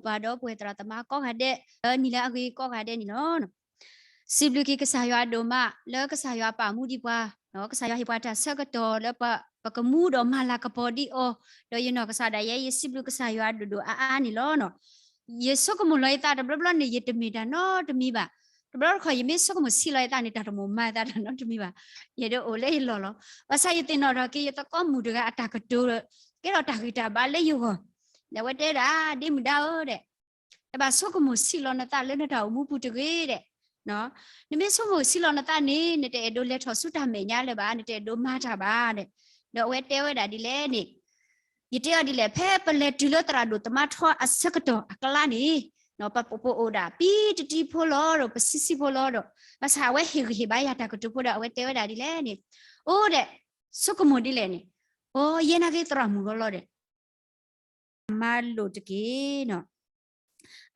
ပှၤဒီပုၢ်ဝဲၢ်သရၣ်သမါကိးဂၤဒဲး လၢနံၤလၢအဂ့ၤကိးဂၤဒဲးန့ၣ်လီၤ. စံးဘျုးက့ၤကစၢ်ယွၤအဒိၣ်မး လၢကစၢ်ယွၤပာ်မူဒံးပှၤ, ကစၢ်ယွၤဟ့ၣ်ပှၤတၢ်ဆၢကတီၢ်လၢပကမူဒီးမၤလၤကပီၤဒံးအီၤ, ဒီးယနီၢ်ကစၢ်ဒၣ်ယဲ ယစံးဘျုးကစၢ်ယွၤဒိၣ်ဒိၣ်အါအါန့ၣ်လီၤ. ယဆိကမိၣ်လီၤယသးတဘျီဘျီန့ၣ် ယတမ့ၢ်တၢ်နီတမံၤဘၣ်. တဘျီတခီၣ် ယမ့ၢ်ဆိကမိၣ်ဆံးလီၤယသးန့ၣ် တၢ်တမိၣ်မၤသးတၢ်နီတမံၤဘၣ်. ယဒုးအိၣ်လၢယလီၢ်လီၤ. ဘၣ်ဆၣ်ယသ့ၣ်နီၣ်ထီၣ်က့ၤ ယသကိးမုၣ်တဂၤအတၢ်ကတိၤ ကဲထီၣ်တၢ်ဂံၢ်တၢ်ဘါလၢယဂီၢ်, ဒီးအဝဲတဲဒၣ် ဒ့မုၣ်ဒါဧၢ ဒီး တဘၣ်ဆိကမိၣ်ဆံးလီၤနသးလၢနတၢ်အိၣ်မူပူၤတဂ့ၤဒီး, နမ့ၢ်ဆိကမိၣ်ဆံးလီၤနသးန့ၣ် နတအဲၣ်ဒိးလဲၤထီၣ်ဆူတၢ်မဲာ်ညါလၢၤဘၣ်, နတအဲၣ်ဒိးမၤတၢ်ဘၣ်ဒီး, ဒီးအဝဲတဲဝဲဒၣ်ဒ်လဲၣ်န့ၣ်, ယတဲအီၤဒ်လဲၣ်, ဖဲပလဲၤတုၤလၢသရၣ်ဒိၣ်သမါထီအဆၢကတီၢ်အကျါန့ၣ်, ပအိၣ်ဒၣ်ပံတံတံဖိလီၤဒီး ပဆံဆံဖိလီၤဒီး, ဘၣ်ဆၣ်အဝဲဟ့ၣ်ဂံၢ်ဟ့ၣ်ဘါယၤတၢ်ကတိၤဖိဒီး အဝဲတဲဝဲဒၣ်ဒ်လဲၣ်န့ၣ်, အိၣ်ဒီး ဆိကမိၣ်ဒ်လဲၣ်န့ၣ်, အိ ယဲနာ်က့သရၣ်မုၣ်ဂီၤလီၤဒီး မၤလိာ်တက့ၢ်နီၤ.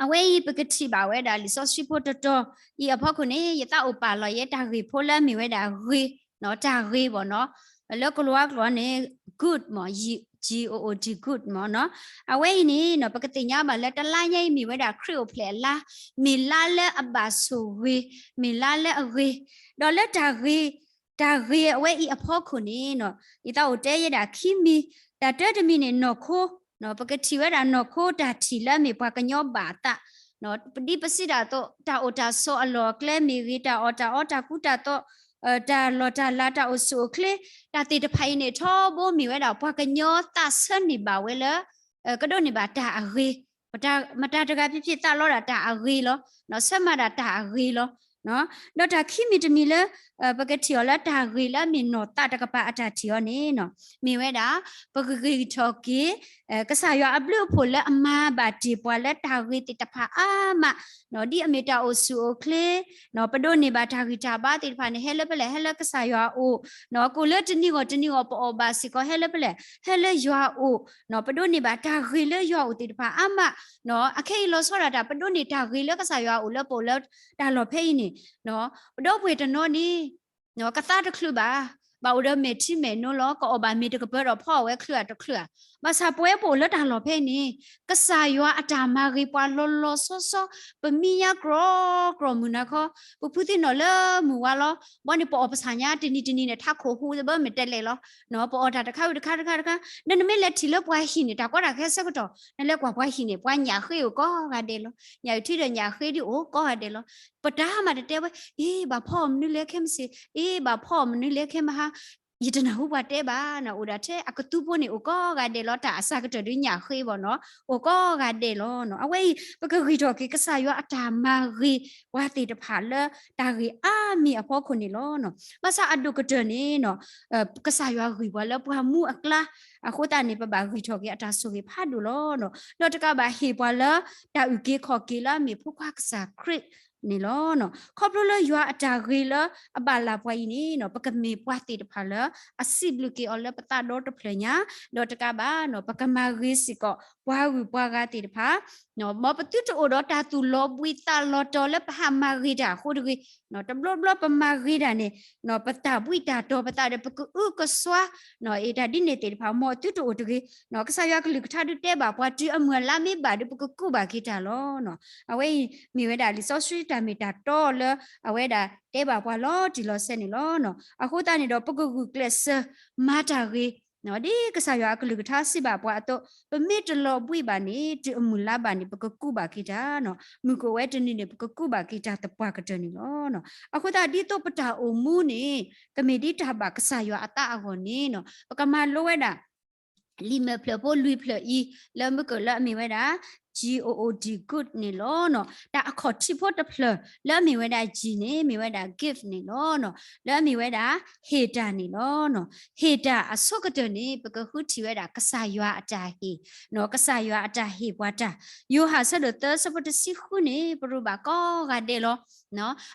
အဝဲအံၤပကထံၣ်ဘၣ်ဝဲဒၣ်လံာ်စီဆှံဖိတတီၤအံၤအဖီခိၣ်န့ၣ် ယသးအိၣ်ပာ်လီၤယဲတၢ်ဂ့ၢ်ဖိလၢအမ့ၢ်ဝဲဒၣ်ဂ့ၤ, တၢ်ဂ့ၤဘၣ်နီၤ, လၢကလၤဝါကျိာ်န့ၣ် good မ့ၢ် G O O D good မ့ၢ်နီၤ. အဝဲအံၤန့ၣ်နီၤ ပကသ့ၣ်ညါဘၣ်လၢတလါညါအံၤမ့ၢ်ဝဲဒၣ်ခရံာ်အိၣ်ဖျဲၣ်အလါ, မ့ၢ်လါလၢအဘၣ်ဆိၣ်ဂ့ၤ, မ့ၢ်လါလၢအဂ့ၤ, ဒီးလၢတၢ်ဂ့ၤ တၢ်ဂ့ၤအဝဲအံၤအဖီခိၣ်န့ၣ်နီၤ ယသးအိၣ်တဲယဲဒၣ်ခံမံၤ, တၢ်တၢတမံၤန့ၣ် နီၢ်ခိ, ပကထံၣ်ဝဲဒၣ်နီၢ်ခိတၢ်ထံၣ်လၢအမ့ၢ်ပှၤကညီဘၣ်အသး, ဒ်ပစံးဒၣ်အသိး တၢ်အိၣ်တၢ်ဆိးအလီၢ်အကျဲမ့ၢ်ဂ့ၤ, တၢ်အီၣ်တၢ်အီတၢ်ကူတၢ်သိး, တၢ်လီၢ်တၢ်လၤတၢ်အိၣ်ဆူၣ်အိၣ်ချ့, တၢ်သ့ၣ်တဖၣ်အံၤန့ၣ် ထီဘိမ့ၢ်ဝဲဒၣ်ပှၤကညီသးဆၢန့ၢ်ဘၣ်ဝဲလၢ ကဒိးန့ၢ်ဘၣ်တၢ်အဂ့ၤ, မတၤတဂၤဖံးဖံးသးလီဒၣ်တၢ်အဂ့ၤလီၤ, ဆၢမၤဒၣ်တၢ်အဂ့ၤလီၤ. ဒီးတၢ်ခံမံၤတမံၤလၢ ပကထံၣ်အီၤလၢတၢ်ဂ့ၤလၢအမ့ၢ်နီၢ်သးတကပၤအတၢ်ထံၣ်အီၤန့ၣ်နီၤ မ့ၢ်ဝဲဒၣ် ပကဂံၢ်ထီၣ်က့ၤ ကစၢ်ယွၤအဘျုးအဖှိၣ်လၢအမၤဘၣ်တ့ၢ်ပှၤလၢတၢ်ဂ့ၤသ့ၣ်တဖၣ်အါမး, ဒ်အမ့ၢ်တၢ်အိၣ်ဆူၣ်အိၣ်ချ့ ပဒိးန့ၢ်ဘၣ်တၢ်ဂံၢ်တၢ်ဘါသ့ၣ်တဖၣ်န့ၣ် ဟဲလၢပလဲၣ် ဟဲလၢကစၢ်ယွၤအအိၣ်, ကိၣ်လၢတနံၤဂီၢ်တနံၤဂီၢ် ပအီၣ်ဘၣ်စ့ၢ်ကီးဟဲလၢပလဲၣ် ဟဲလၢယွၤအအိၣ်, ပဒိးန့ၢ်ဘၣ်တၢ်ဂ့ၤလၢယွၤအအိၣ်သ့ၣ်တဖၣ်အါမး, အခဲအံၤလီၤဆီဒၣ်တၢ် ပဒိးန့ၢ်တၢ်ဂ့ၤလၢကစၢ်ယွၤအအိၣ်လၢပအိၣ်လၢတၢ်လီၢ်ဖဲအံၤန့ၣ် ပဒီပုၢ်ဝဲၢ်တနီၤန့ၣ် ကသါတချုးဘၣ်, ဘၣ်အိၣ်ဒီးမဲာ်ထံမဲာ်နိလီၤ, ကအီၣ်ဘၣ်မ့ၤတကပၢၤဒီးဖီအီၣ်ဝဲချုးအတချုးဧါ. ဘၣ်ဆၣ်ပဝဲပအိၣ်လၢတၢ်လီၢ်ဖဲအံၤန့ၣ် ကစၢ်ယွၤအတၢ်မၤဂ့ၤပှၤလီၤလီၤဆီဆီ, ပမံညါကြီကြီမုၢ်နၤခီ, ပဖုသံနီၣ်လၢမုၢ်ဝါလီၤ, ဘီန့ၣ်ပအီၣ်ပဆၣ်ညါတနံၤတနံၤန့ၣ် ထးခိၣ်ဟူသဘၢမ့ၢ်တဲလဲၣ်လီၤ, ပအီၣ်တၢ်တခါဝံၤတခါတခါတခါ, ဒီးနမ့ၢ်လဲၤထံၣ်လၢပှၤဟံၣ်န့ၣ် တၢ်ကီတၢ်ခဲဆၢကတီၢ် နလဲၤကွၢ်ပှၤဟံၣ်န့ၣ် ပှၤညၣ်ဃ့အိၣ်ကိးဂၤဒဲးလီၤ, ညၣ်အုၣ်ထံဒီးညၣ်ဃ့ဒ်အိၣ်ကိးဂၤဒဲးလီၤ. ပတၢ်မၤတတဲဝဲ, အ့ ဘၣ်ဖီအီၣ်မနုၤလဲၣ်ခဲမုၢ်ဆ့ၣ်, အ့ ဘၣ်ဖီအီၣ်မနုၤလဲၣ်ခဲမုၢ်ဟါ, ယတနၢ်ဟူပှၤတဲဘၣ်နီၤ, အိၣ်ဒၣ်ထဲအကသူဖိန့ၣ် အိၣ်ကိးဂၤဒဲးလီၤ, တၢ်အစှၤကတၢၢ်ဒုးညၣ်ဃ့ဘၣ်နီၤ, အိၣ်ကိးဂၤဒဲးလီၤ. အဝဲအံၤ ပကဂံၢ်ထီၣ်က့ၤ ကစၢ်ယွၤအတၢ်မၤဂ့ၤပှၤသ့ၣ်တဖၣ်လၢ တၢ်ဂ့ၤအါမံၤအဖီခိၣ်န့ၣ်လီၤ. ဘၣ်ဆၣ်အဒိၣ်ကတၢၢ်န့ၣ် ကစၢ်ယွၤဂံၢ်ပှၤလၢပှၤမူအကျါ, အဃိသတးန့ၣ် ပဘၣ်ဂံၢ်ထီၣ်က့ၤအတၢ်ဆိၣ်ဂ့ၤဖးဒိၣ်လီၤ. ဒီးတကးဘၣ်ဟ့ၣ်ပှၤလၢ တၢ်အုၣ်က့ၤခီၣ်က့ၤလၢအမ့ၢ်ဖိခွါကစၢ်ခရံာ်န့ၣ်လီၤ. ခီဖျိလၢယွၤအတၢ်ဂ့ၤလၢအဘၣ်လၢပှၤအံၤန့ၣ် ပကမ့ၢ်ပှၤသ့ၣ်တဖၣ်လၢ အစံးဘျုးက့ၤအီၤလၢပသးဒီတဖျၢၣ်ညါ, ဒီးတကးဘၣ် ပကမၤဂ့ၤစ့ၢ်ကီး ပှၤဂုၤပှၤဂၤသ့ၣ်တဖၣ် မ်ပသုတအိၣ်ဒီးတၢ်သူၣ်လီၤဘှံးသးလီၤတီၤလၢပဟးမၤဂ့ၤတၢ်အဃိတဂ့ၤ, တဘျီဘျီပမၤဂ့ၤတၢ်န့ၣ် ပတၢ်ဘှံးတၢ်တီၤပသးဒီး ပကအုကစွါ, အ့ တၢ်ဒ်န့ၣ်သ့ၣ်တဖၣ် မ်အသုတအိၣ်တဂ့ၤ. ကစၢ်ယွၤကလုၢ်ကထါဒုးတဲဘၣ်ပှၤ တုၤအမုၢ်အလါမ့ၢ်ဘၣ်ဒီး ပကကူးဘၣ်က့ၤတၢ်လီၤ. အဝဲအံၤမ့ၢ်ဝဲဒၣ်လံာ်စီဆှံတၢ်မ့ၢ်တၢ်တီလၢ အဝဲဒၣ်တဲဘၣ်ပှၤလီၤတံၢ်လီၤဆဲးန့ၣ်လီၤ. အဃိသတးန့ၣ်ဒီး ပကဂုာ်ကျဲးစၢးမၤတၢ်ဂ့ၤ ဒ်ကစၢ်ယွၤအကလုၢ်ကထါစံးဘၣ်ပှၤအသိး, ပမ့ၢ်တလီၤဘှံးဘၣ်န့ၣ် တုၤအမုၢ်လါဘၣ်န့ၣ် ပကကူးဘၣ်က့ၤတၢ်, မုၢ်ကအိၣ်ဝဲတနံၤန့ၣ် ပကကူးဘၣ်က့ၤတၢ်သပှၢ်ကတၢၢ်န့ၣ်လီၤ. အဃိသတးဒ်သိးပတၢ်အိၣ်မူန့ၣ် ကမ့ၢ်ဒ်တၢ်ဘၣ်ကစၢ်ယွၤအသးအဂီၢ်န့ၣ် ပကမၤလိဝဲဒၣ် လံာ်မဲာ်ဖျၢၣ်ဖိလွံၢ်ဖျၢၣ်အံၤ လၢမုၢ်ကၢၢ်လၢအမ့ၢ်ဝဲဒၣ် G O O D good န့ၣ်လီၤ. တၢ်အခီၣ်ထံးဖိတဖျၢၣ်လၢအမ့ၢ်ဝဲဒၣ် G န့ၣ် မ့ၢ်ဝဲဒၣ် give န့ၣ်လီၤ. လၢအမ့ၢ်ဝဲဒၣ် ဟ့ၣ်တၢ်န့ၣ်လီၤ. ဟ့ၣ်တၢ်အဆိကတၢၢ်န့ၣ် ပကဃုထံၣ်ဝဲဒၣ်ကစၢ်ယွၤအတၢ်ဟ့ၣ်, ကစၢ်ယွၤအတၢ်ဟ့ၣ်ပှၤတၢ်, ယိၤဟၣ်အဆၢဒိၣ်သၢဆၢဖိတဆံဃုန့ၣ် ပရိးဘၣ်ကိးဂၤဒဲးလီၤ.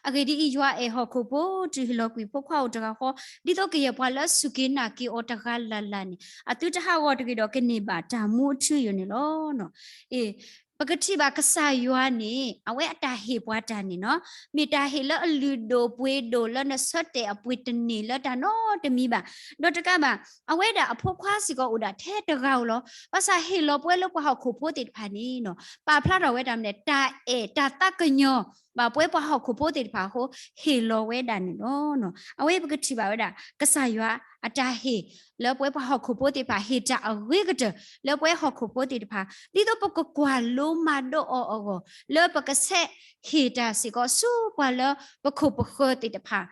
အဂ့ၢ်ဒ်အံၤ, ယွၤအဲၣ်ဟီၣ်ခိၣ်ဖိတုၤဟ့ၣ်လီၤကွံာ်ဖိခွါအိၣ်တဂၤဃီ, ဒ်သိးကယဲၢ်ပှၤလၢအစူၢ်က့ၤနာ်က့ၤအီၤတဂၤလၢ်လၢ်န့ၣ် အသုတဟးဂီၤတဂ့ၤဒီး ကန့ၢ်ဘၣ်တၢ်မူအထူအယိာ်န့ၣ်လီၤ. အ့ ပကထံၣ်ဘၣ်ကစၢ်ယွၤန့ၣ် အဝဲအတၢ်ဟ့ၣ်ပှၤတၢ်န့ၣ်နီၤ, မ့ၢ်တၢ်ဟ့ၣ်လၢအလုၢ်ဒိၣ်ပှ့ၤဒိၣ်လၢနဆၢတဲာ်အပှ့ၤတန့ၢ်လၢတၢ်နီတမံၤဘၣ်. ဒီးတကးဘၣ် အဝဲဒၣ်အဖိခွါစ့ၢ်ကီးအိၣ်ဒၣ်ထဲတဂၤဧိၤလီၤ. ဘၣ်ဆၣ်ဟ့ၣ်လီၤပှဲၤလၢပှၤဟီၣ်ခိၣ်ဖိသ့ၣ်တဖၣ်န့ၣ်နီၤ, ပာ်ဖျါထီၣ်ဝဲတၢ်မနုၤလဲၣ်, တၢ်အဲၣ်တၢ်သးကညီၤ ဘၣ်ပှဲၤပှၤဟီၣ်ခိၣ်ဖိသ့ၣ်တဖၣ်အဃိ ဟ့ၣ်လီၤဝဲဒၣ်န့ၣ်လီၤ. အဝဲပကထံၣ်ဘၣ်ဝဲဒၣ် ကစၢ်ယွၤအတၢ်ဟ့ၣ် လၢပှဲၤပှၤဟီၣ်ခိၣ်ဖိသ့ၣ်တဖၣ် ဟ့ၣ်တၢ်အဂ့ၤကတၢၢ် လၢပှဲၤဟီၣ်ခိၣ်ဖိသ့ၣ်တဖၣ် ဒ်သိးပကကွၢ်လိမၤဒိးအီၤအဂီၢ် လၢပကဆဲးဟ့ၣ်တၢ်စ့ၢ်ကီးဆူပှၤလၢပခိၣ်ပဃၢၤသ့ၣ်တဖၣ်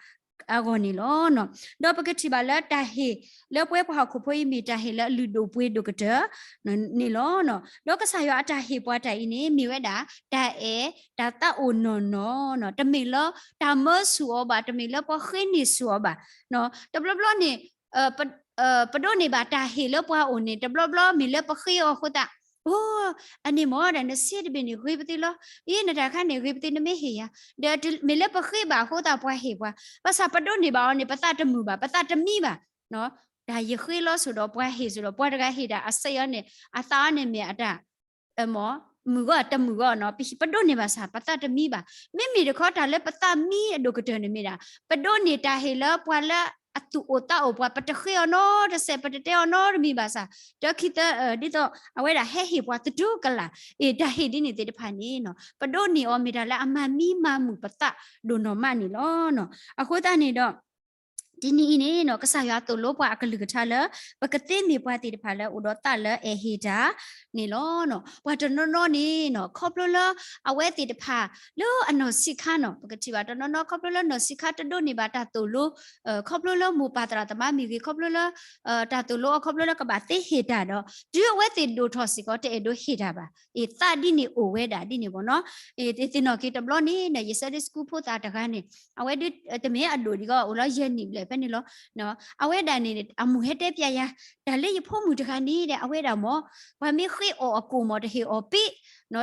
အဂီၢ်န့ၣ်လီၤ. ဒီးပကထံၣ်ဘၣ်လၢတၢ်ဟ့ၣ် လၢပှဲၤပှၤဟီၣ်ခိၣ်ဖိအံၤ မ့ၢ်တၢ်ဟ့ၣ်လၢအလုၢ်ဒိၣ်ပှ့ၤဒိၣ်ကတၢၢ်န့ၣ်လီၤ. ဒီးကစၢ်ယွၤအတၢ်ဟ့ၣ်ပှၤတၢ်အံၤန့ၣ် မ့ၢ်ဝဲဒၣ် တၢ်အဲၣ်တၢ်သးအိၣ်နီၢ်နီၢ်နီၤ, တမ့ၢ်လၢတၢ်မၢဆူၣ်အီၤဘၣ်, တမ့ၢ်လၢပှၤဃ့န့ၢ်ဆူၣ်အီၤဘၣ်. တဘျီဘျီန့ၣ် ပဒိးန့ၢ်ဘၣ်တၢ်ဟ့ၣ်လၢပှၤအအိၣ်န့ၣ် တဘျီဘျီမ့ၢ်လၢပဃ့အီၤအဃိသတး, အိ, အန့ၣ်မ့ၢ်ဒီး နစ့တဘ့ၣ်န့ၣ်ဂ့ၤပသ့လီၤ, အ့ နတၢ်ခါန့ၣ်ဂ့ၤပသ့ နမ့ၢ်ဟ့ၣ်ယၤ, ဒီးမ့ၢ်လၢပဃ့ဘၣ်အဃိသတးပှၤဟ့ၣ်ပှၤ, ဘၣ်ဆၣ်ပဒိးန့ၢ်ဘၣ်အီၤန့ၣ် ပသးတမုာ်ဘၣ်, ပသးတမံဘၣ်. တၢ်ယဃ့လီၤစိၤဒီးပှၤဟ့ၣ်စိၤဒီး ပှၤတဂၤဟ့ၣ်တၢ်အစဲအီၤန့ၣ် အသးအီၤန့ၣ်မ့ၢ်အတၢ် မုာ်ဂီၢ်တမုာ်ဂီၢ်နီၤ, ပဒိးန့ၢ်ဘၣ်ဆၣ် ပသးတမံဘၣ်. မ့မ့ၢ်တခီတၢ်လၢပသးမံအဒိၣ်ကတၢၢ်န့ၣ်မ့ၢ်ဒၣ် ပဒိးန့ၢ်တၢ်ဟ့ၣ်လၢပှၤလၢအသူၣ်အိၣ်သးအိၣ်ပှၤ, ပတဃ့အီၤနီတစဲး, ပတတဲအီၤနီတမံၤဘၣ်ဆၣ်, တခံသၢ ဒ်သိးအဝဲဒၣ်ဟဲဟ့ၣ်ပှၤသတူၢ်ကလာ်, အ့ တၢ်ဟ့ၣ်ဒ်န့ၣ်သ့ၣ်တဖၣ်န့ၣ် ပဒိးန့ၢ်အီၤမ့ၢ်တၢ်လၢအမၤမံမၤမုာ်ပသးဒိၣ်နီၢ်မးန့ၣ်လီၤ. အဃိသတးန့ၣ်ဒီး တနံၤအံၤန့ၣ်နီၤ ကစၢ်ယွၤသိၣ်လိပှၤအကလုၢ်ကထါလၢ ပကသ့မ့ၢ်ပှၤသ့ၣ်တဖၣ်လၢအိၣ်ဒီးသးလၢအဲၣ်ဟ့ၣ်တၢ်န့ၣ်လီၤ. ပှၤတနီၤနီၤန့ၣ်နီၤ ခီဖျိလၢအဝဲသ့ၣ်တဖၣ်လၢအနီၢ်ဆံးခါနီၤ, ပကထံၣ်ဘၣ်တနီၤနီၤ ခီဖျိလၢနီၢ်ဆံးခါတဒိးန့ၢ်ဘၣ်တၢ်သိၣ်လိ, ခီဖျိလၢမိၢ်ပၢ်သရၣ်သမါမ့ၢ်ဂ့ၤ, ခီဖျိလၢ တၢ်သိၣ်လိအီၤ ခီဖျိလၢကဘၣ်သ့ဟ့ၣ်တၢ်ဒီး တုၤအဝဲသ့ၣ်ဒိၣ်ထီၣ်စ့ၢ်ကီး တအဲၣ်ဒိးဟ့ၣ်တၢ်ဘၣ်. အ့ သးဒ်န့ၣ်အိၣ်ဝဲဒၣ်ဒ်န့ၣ်ဘၣ်နီၤ. အ့ သ့ၣ်နီၣ်က့ၤတဘျီန့ၣ် ယ Sunday school ဖိသၣ်တဂၤန့ၣ် အဝဲဒၣ်တမ့ၢ်အဒိၣ်ဒံးကီး အိၣ်လီၤယဲၢ်နံၣ်ဘျဲၣ်ဖဲန့ၣ်လီၤ. အဝဲဒၣ်န့ၣ် အမိၢ်ဟဲတဲပျးယၤ, တၢ်လၢယဖိမုၣ်တဂၤန့ၣ်ဒီး အဝဲဒၣ်မ့ၢ် ပှၤမ့ၢ်ဃ့အီၣ်အကိၣ်မ့ၢ် တဟ့ၣ်အီၣ်ပ့,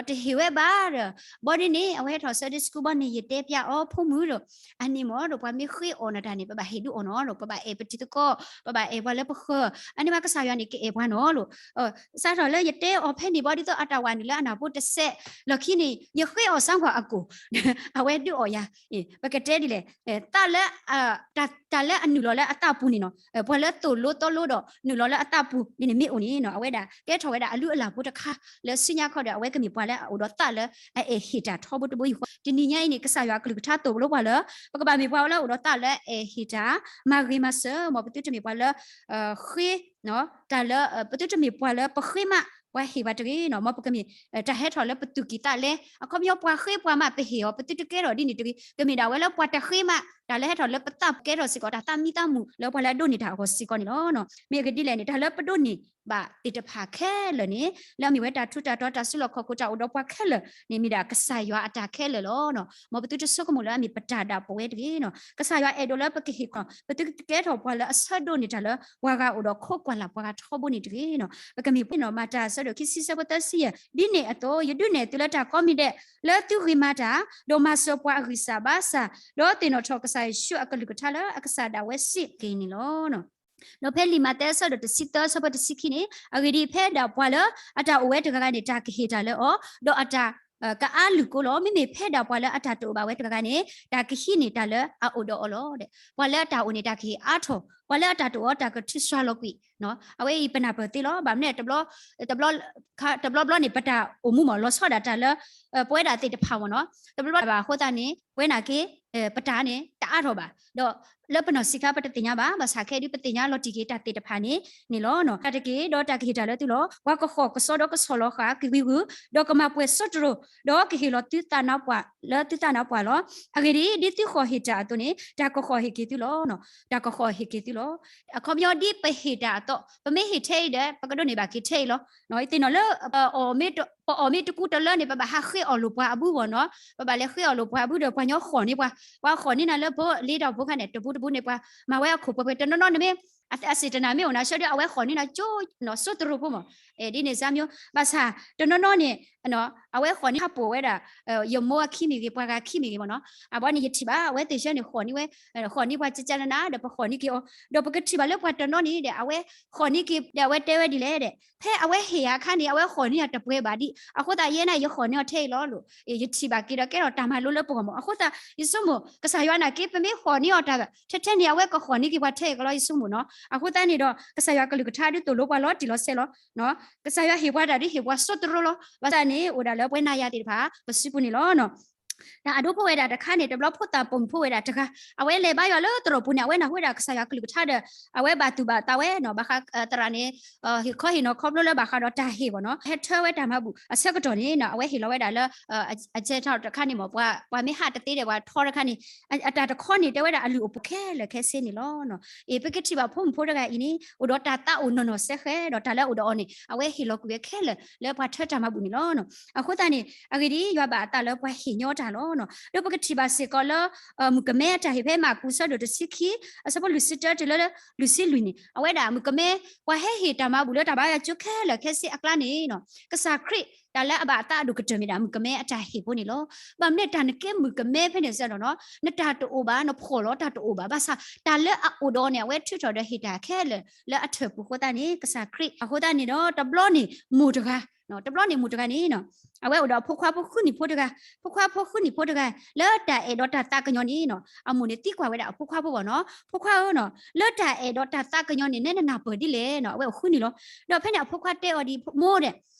တဟ့ၣ်ဝဲဘၣ်ဒီး, ဘီဒ်န့ၣ် အဝဲဟဲထီၣ် Sunday school ဘီန့ၣ် ယတဲပျးအီၤဖိမုၣ်ဒီး, အန့ၣ်မ့ၢ်ဒီး ပှၤမ့ၢ်ဃ့အီၣ်နတၢ်န့ၣ် ပဘၣ်ဟ့ၣ်ဒုးအီၣ်နီၤလီၤ, ပဘၣ်အဲၣ်ပတံၤသကိး, ပဘၣ်အဲၣ်ပှၤလၢပဃၢၤ, အန့ၣ်မ့ၢ်ကစၢ်ယွၤန့ၣ် ကအဲၣ်ပှၤနီၤလီၤ. စးထီၣ်လၢယတဲအီၤဖဲန့ၣ်ဘီ ဒ်သိးအတၢ်ဝဲန့ၣ်လၢအနၢ်ဖိတစဲး, လီၢ်ခံန့ၣ် ယဃ့အီၣ်စၢ်ကွၢ်အကိၣ်, အဝဲဒုးအီၣ်ယၤ, ပကတဲဒ်လဲၣ်, သးလၢ တၢ်လၢအနုာ်လီၤလၢအသးပူၤန့ၣ်နီၤ, ပှၤလၢသိၣ်လိသီလိဒီး နုာ်လီၤလၢအသးပူၤဒ်န့ၣ်မ့ၢ်အိၣ်န့ၣ်နီၤ, အဝဲဒၣ်ကဲထီၣ်ဝဲဒၣ်အလုၢ်အလၢ်ဖိတခါ လၢဆူညါခီဒီး အဝဲကမ့ၢ်ပှၤလၢအအိၣ်ဒီးသးလၢအအဲၣ်ဟ့ၣ်တၢ်ထီဘိတဘိယူၢ်ဃီ. တနံၤညါအံၤန့ၣ် ကစၢ်ယွၤအကလုၢ်ကထါသိၣ်လိပှၤလၢ ပကဘၣ်မ့ၢ်ပှၤလၢအအိၣ်ဒီးသးလၢအအဲၣ်ဟ့ၣ်တၢ်, မၤဂ့ၤမၤစၢၤ, မ်ပသုတမ့ၢ်ပှၤလၢ ဃ့ တၢ်လၢ ပသုတမ့ၢ်ပှၤလၢပဃ့မး ပှၤဟ့ၣ်ပှၤတဂ့ၤနီၤ, မ်ပကမ့ၢ် တၢ်ဟဲထီၣ်လၢပသူၣ်ကံၢ်သးလဲ, အခီပညီပှၤဃ့ပှၤမးပဟ့ၣ်အီၤ ပသုတကဲထီၣ်ဒ်န့ၣ်တဂ့ၤ, ကမ့ၢ်ဒၣ်ဝဲလၢပှၤတဃ့မး တၢ်လၢဟဲထီၣ်လၢပသးကဲထီၣ်စ့ၢ်ကီး တၢ်သးမံသးမုာ်လၢပှၤလၢအဒိးန့ၢ်တၢ်အဂီၢ်စ့ၢ်ကီးန့ၣ်လီၤ. မ့ၢ်အဂ့ၢ်ဒ်လဲၣ်န့ၣ် တၢ်လၢပဒိးန့ၢ်ဘၣ်သ့ၣ်တဖၣ်ခဲလၢာ်န့ၣ် လၢအမ့ၢ်ဝဲတၢ်ထူးတၢ်တီၤ တၢ်စုလီၢ်ခီၣ်ခိၣ် တၢ်အိၣ်ဒီးပှၤခဲလၢာ်န့ၣ် မ့ၢ်ဒၣ်ကစၢ်ယွၤအတၢ်ခဲလၢာ်လီၤ. မ်ပသုတဆိကမိၣ်လၢအမ့ၢ်ပတၢ်ဒၣ်ပဝဲတဂ့ၤနီၤ, ကစၢ်ယွၤအဲၣ်ဒိးလၢပကဟ့ၣ်ခီ ပသုကကဲထီၣ်ပှၤလၢအဆၢဒိးန့ၢ်တၢ်လၢပှၤဂၤအိၣ်ဒီးခိးကွၢ်လၢ်ပှၤဂၤထီဘိန့ၣ်တဂ့ၤနီၤ. ပကမ့ၢ်ပှၤနီၤ မၤတၢ်အဆၢဒိၣ်ခံဆံဆၢဖိသၢဆံယဲၢ်, ဒ်န့ၣ်အသိး ယဒုးနဲၣ်သုလၢတၢ်ကိးမံၤဒဲး လၢသုဂ့ၤမၤတၢ်, ဒီးမၤစၢၤပှၤအဂံၢ်စၢ်ဘါစၢ်, ဒီးသ့ၣ်နီၣ်ထီၣ်ကစၢ်ယ့ၣ်ၡူးအကလုၢ်ကထါလၢအကစၢ်ဒၣ်ဝဲစ့ၢ်ကီးန့ၣ်လီၤ. ဒီးဖဲလံာ်မးသဲအဆၢဒိၣ်တဆံသၢအဆၢဖိတဆံခံန့ၣ်, အဂ့ၢ်ဒ်အံၤ, ဖဲဒၣ်ပှၤလၢအတၢ်အိၣ်ဝဲတဂၤဂၤန့ၣ် တၢ်ကဟ့ၣ်တၢ်လၢအီၤ, ဒီးအတၢ်ကအါလုၢ်ကိလီၤ. မ့မ့ၢ်ဖဲဒၣ်ပှၤလၢအတၢ်တအိၣ်ဘၣ်ဝဲတဂၤဂၤန့ၣ် တၢ်ကဟံးန့ၢ်တၢ်လၢအအိၣ်ဒီးအီၤလီၤ. ပှၤလၢအတၢ်အိၣ်န့ၣ် တၢ်ကဟ့ၣ်အါထီၣ်, ပှၤလၢအတၢ်တအိၣ်အီၤ တၢ်ကထုးစှၤလီၤကွံာ်. အဝဲအံၤပနၢ်ပၢၢ်သ့လီၤ. ဘၣ်မနုၤလဲၣ်, တဘျီဘျီန့ၣ် ပတၢ်အိၣ်မူမ့ၢ်လီၤဆီဒၣ်တၢ်လၢ ပဝဲဒၣ်သ့ၣ်တဖၣ်မ့ၢ်နီၤ, တဘျီဘျီဘၣ်အဃိသတးန့ၣ် ပဝဲနာ်က့ ပတၢ်န့ၣ် တအါထီၣ်ဘၣ်. ဒီးလၢပနီၢ်ဆံးခါ ပတသ့ၣ်ညါဘၣ်, ဘၣ်ဆၣ်ခဲအံၤဒုး ပသ့ၣ်ညါလီၤတံၢ်က့ၤတၢ်သ့ၣ်တဖၣ်န့ၣ်န့ၣ်လီၤ. တၢ်တက့ၢ်, ဒီးတၢ်ကဟ့ၣ်တၢ်လၢသုလီၤ. ပှၤကဃီၣ်ကစီဒီကဆီၣ်လီၤဃာ်က့ၤဝံၤဝံၤ, ဒီးကမၤပှဲၤစိတရိၤ, ဒီးကဟ့ၣ်လီၤသုသးနါပှၢ်လၢသုသးနါပှၢ်လီၤ. အဂ့ၢ်ဒ်အံၤ, ဒ်သုဃီၣ်ဟ့ၣ်တၢ်အသိးန့ၣ် တၢ်ကဃီၣ်ဟ့ၣ်က့ၤသုလီၤ. တၢ်ကဃီၣ်ဟ့ၣ်က့ၤသုလီၤ. အခီပညီဒ်ပဟ့ၣ်တၢ်အသိး, ပမ့ၢ်ဟ့ၣ်ထဲအံၤဒီး ပကဒိးန့ၢ်ဘၣ်က့ၤထဲအံၤလီၤ. သ့ၣ်နီၣ်လၢ ပအီၣ်မ့ၢ်တကူတလၢန့ၣ် ပဘၣ်ဟးဃ့အီၣ်လိာ်ပှၤအဘုဘၣ်နီၤ, ပဘၣ်လဲၤဃ့အီၣ်လိာ်ပှၤအဘုဒီး ပှၤညီဃီၣ်န့ၢ်ပှၤ, ပှၤဃီၣ်န့ၢ်နၤလၢဖိလ့တၢ်ဖိခါန့ၣ် တပူတပူန့ၣ် ပှၤမၤဝဲအခိၣ်ပှဲၤပှဲၤ တနီၤနီၤန့ၣ်မ့ၢ် အစ့ၣ်တနၢ်မ့ၢ်အိၣ်နၤဆၢဒီး အဝဲဃီၣ်န့ၢ်နၤကၠိ စိတရိၤဖိမ့ၢ် ဒ်န့ၣ်စါမၠိ ဘၣ်ဆၣ် တနီၤနီၤန့ၣ် အဝဲဃီၤန့ၢ်ဟးပိာ်ဝဲဒၣ် ယမိၢ်အခံမ့ၢ်ဂ့ၤ ပှၤဂၤခံမ့ၢ်ဂ့ၤမ့ၢ်နီၤ. အဘီန့ၣ်ယထံၣ်ဘၣ် အဝဲသ့ၣ်ဆၢန့ၣ် ဃီၤန့ၢ်ဝဲ ဃီၤန့ၢ်ပှၤကကနန ဒီးပဃီၤန့ၢ်က့ၤအီၤ ဒီးပကထံၣ်ဘၣ်လၢပှၤတနီၤန့ၣ်ဒီး အဝဲဃီၤန့ၢ်က့ၤ ဒီးအဝဲတဲဝဲဒ်လဲၣ်ဒီး ဖဲအဝဲဟ့ၣ်ယၤအခါန့ၣ် အဝဲဃီၤန့ၢ်ယၤတပှဲၤဘၣ်ဒံး အဃိသတးယဲန့ၣ် ယဃီၤန့ၢ်အီၤထဲအံၤလီၤလိၤ ယထံၣ်ဘၣ်က့ၤဒီးကဲထီၣ်တၢ်မၤလိလၢပဂီၢ်မး အဃိသတး ယဆိကမိၣ် ကစၢ်ယွၤနာ်က့ ပမ့ၢ်ဃီၤန့ၢ်အီၤတၢ် ထဲထဲန့ၣ် အဝဲကဃီၤန့ၢ်က့ၤပှၤထဲအံၤကလီ ယဆိကမိၣ်နီၤ. အဃိသတးန့ၣ်ဒီး ကစၢ်ယွၤကလုၢ်ကထါဒုးသိၣ်လိပှၤလီၤတံၢ်လီၤဆဲးလီၤ ကစၢ်ယွၤဟ့ၣ်ပှၤတၢ်ဒုးဟ့ၣ်ပှၤစိတရိလီၤ. ဘၣ်ဆၣ်န့ၣ် အိၣ်ဒၣ်လၢပဝဲနၤယၤသ့ၣ်တဖၣ် ပစုပူၤန့ၣ်လီၤ. တၢ်အဒိဖိဝဲဒၣ်တခါန့ၣ် တဘျီဖိသၣ်ပိာ်မုၣ်ဖိဝဲဒၣ်တဂၤ အဝဲလဲၤဘါယွၤလၢသရိာ်ပူၤန့ၣ် အဝဲနၢ်ဟူဝဲဒၣ်ကစၢ်ယွၤကလုၢ်ကထါဒီး အဝဲဘၣ်သူၣ်ဘၣ်သးဝဲနီၤ ဘၣ်ဃးသရၣ်န့ၣ် ဟ့ၣ်ခီဟ့ၣ်နီၤခီဖျိလၢဘၣ်ဃးဒီးတၢ်ဟ့ၣ်ဘၣ်နီၤ ဟဲထၢဝဲတၢ်မၤဘူၣ်အဆၢကတီၢ်န့ၣ်နီၤ အဝဲဟ့ၣ်လီၤဝဲဒၣ်လၢ အကဲထီၣ်တခါန့ၣ်မ့ၢ် ပှၤမ့ၢ်ဟးတသ့ဒီးပှၤထီတခါန့ၣ် အတၢ်တခီန့ၣ် တဲဝဲဒၣ်အလုၢ်အပှ့ၤခဲလၢာ်ခဲဆ့န့ၣ်လီၤ. အ့ ပကထံၣ်ဘၣ်ဖိမုၣ်ဖိတဂၤအံၤန့ၣ် အိၣ်ဒီးတၢ်သးအိၣ်နီၢ်နီၢ်စဲဃဲ ဒီးတၢ်လၢအအိၣ်ဒီးအီၤန့ၣ် အဝဲဟ့ၣ်လီၤကွံာ်ဝဲခဲလၢာ်လၢပှၤထၢတၢ်မၤဘူၣ်န့ၣ်လီၤ. အဃိသတးန့ၣ် အဂ့ၢ်ဒ်အံၤ ယွၤဘၣ်အသးလၢပှၤဟ့ၣ်ညီတၢ်လီၤ. ဒီးပကထံၣ်ဘၣ်စ့ၢ်ကီးလၢ မုၣ်ကမဲအတၢ်ဟ့ၣ်ဖဲမၢ်ကူးဆၢဒိၣ်တဆံခံ အဆၢဖိလွံၢ်ဆံတၢတုၤလၢလွံၢ်ဆံလွံၢ်န့ၣ် အဝဲဒၣ်မုၣ်ကမဲ ပှၤဟဲဟ့ၣ်တၢ်မၤဘူၣ်လၢတၢ်ဘါယွၤကၠိခဲလၢာ်ခဲဆ့အကျါန့ၣ်နီၤ ကစၢ်ခရံာ်တၢ်လၢအဘၣ်အသးအဒိၣ်ကတၢၢ်မ့ၢ်ဒၣ် မုၣ်ကမဲအတၢ်ဟ့ၣ်ဖိန့ၣ်လီၤ. ဘၣ်မနုၤတၢ်နကဲမုၣ်ကမဲဖဲန့ၣ်စ့ၢ်နီၤ နတၢ်တအိၣ်ဘၣ် နဖှီၣ်လီၤတၢ်တအိၣ်ဘၣ် ဘၣ်ဆၣ် တၢ်လၢအအိၣ်ဒီးအီၤန့ၣ် အဝဲထုးထီၣ်ဒီးဟ့ၣ်တၢ်ခဲလၢာ်လၢအထၢၣ်ပူၤအဃိသတးန့ၣ် ကစၢ်ခရံာ် အဃိသတးန့ၣ်ဒီး တဘျီန့ၣ်မိၢ်တဂၤ တဘျီန့ၣ်မိၢ်တဂၤန့ၣ်နီၤ အဝဲအိၣ်ဒီးအဖိခွါဖိဃုနံၣ်ဖိတဂၤ ဖိခွါဖိဃုနံၣ်ဖိတဂၤ လၢတၢ်အဲၣ်ဒီးတၢ်သးကညီၤန့ၣ်နီၤ အမိၢ်န့ၣ်သံကွၢ်ဝဲဒၣ်အဖိခွါဖိဘၣ်နီၤ ဖိခွါဧၢနီၤ လၢတၢ်အဲၣ်ဒီးတၢ်သးကညီၤန့ၣ် နဲနနၢ်ပၢၢ်ဒ်လဲၣ်နီၤ အဝဲအိၣ်ဃုနံၣ်လီၤ. ဒီးဖဲန့ၣ်အဖိခွါတဲအီၤဒ်မိၢ်ဒီး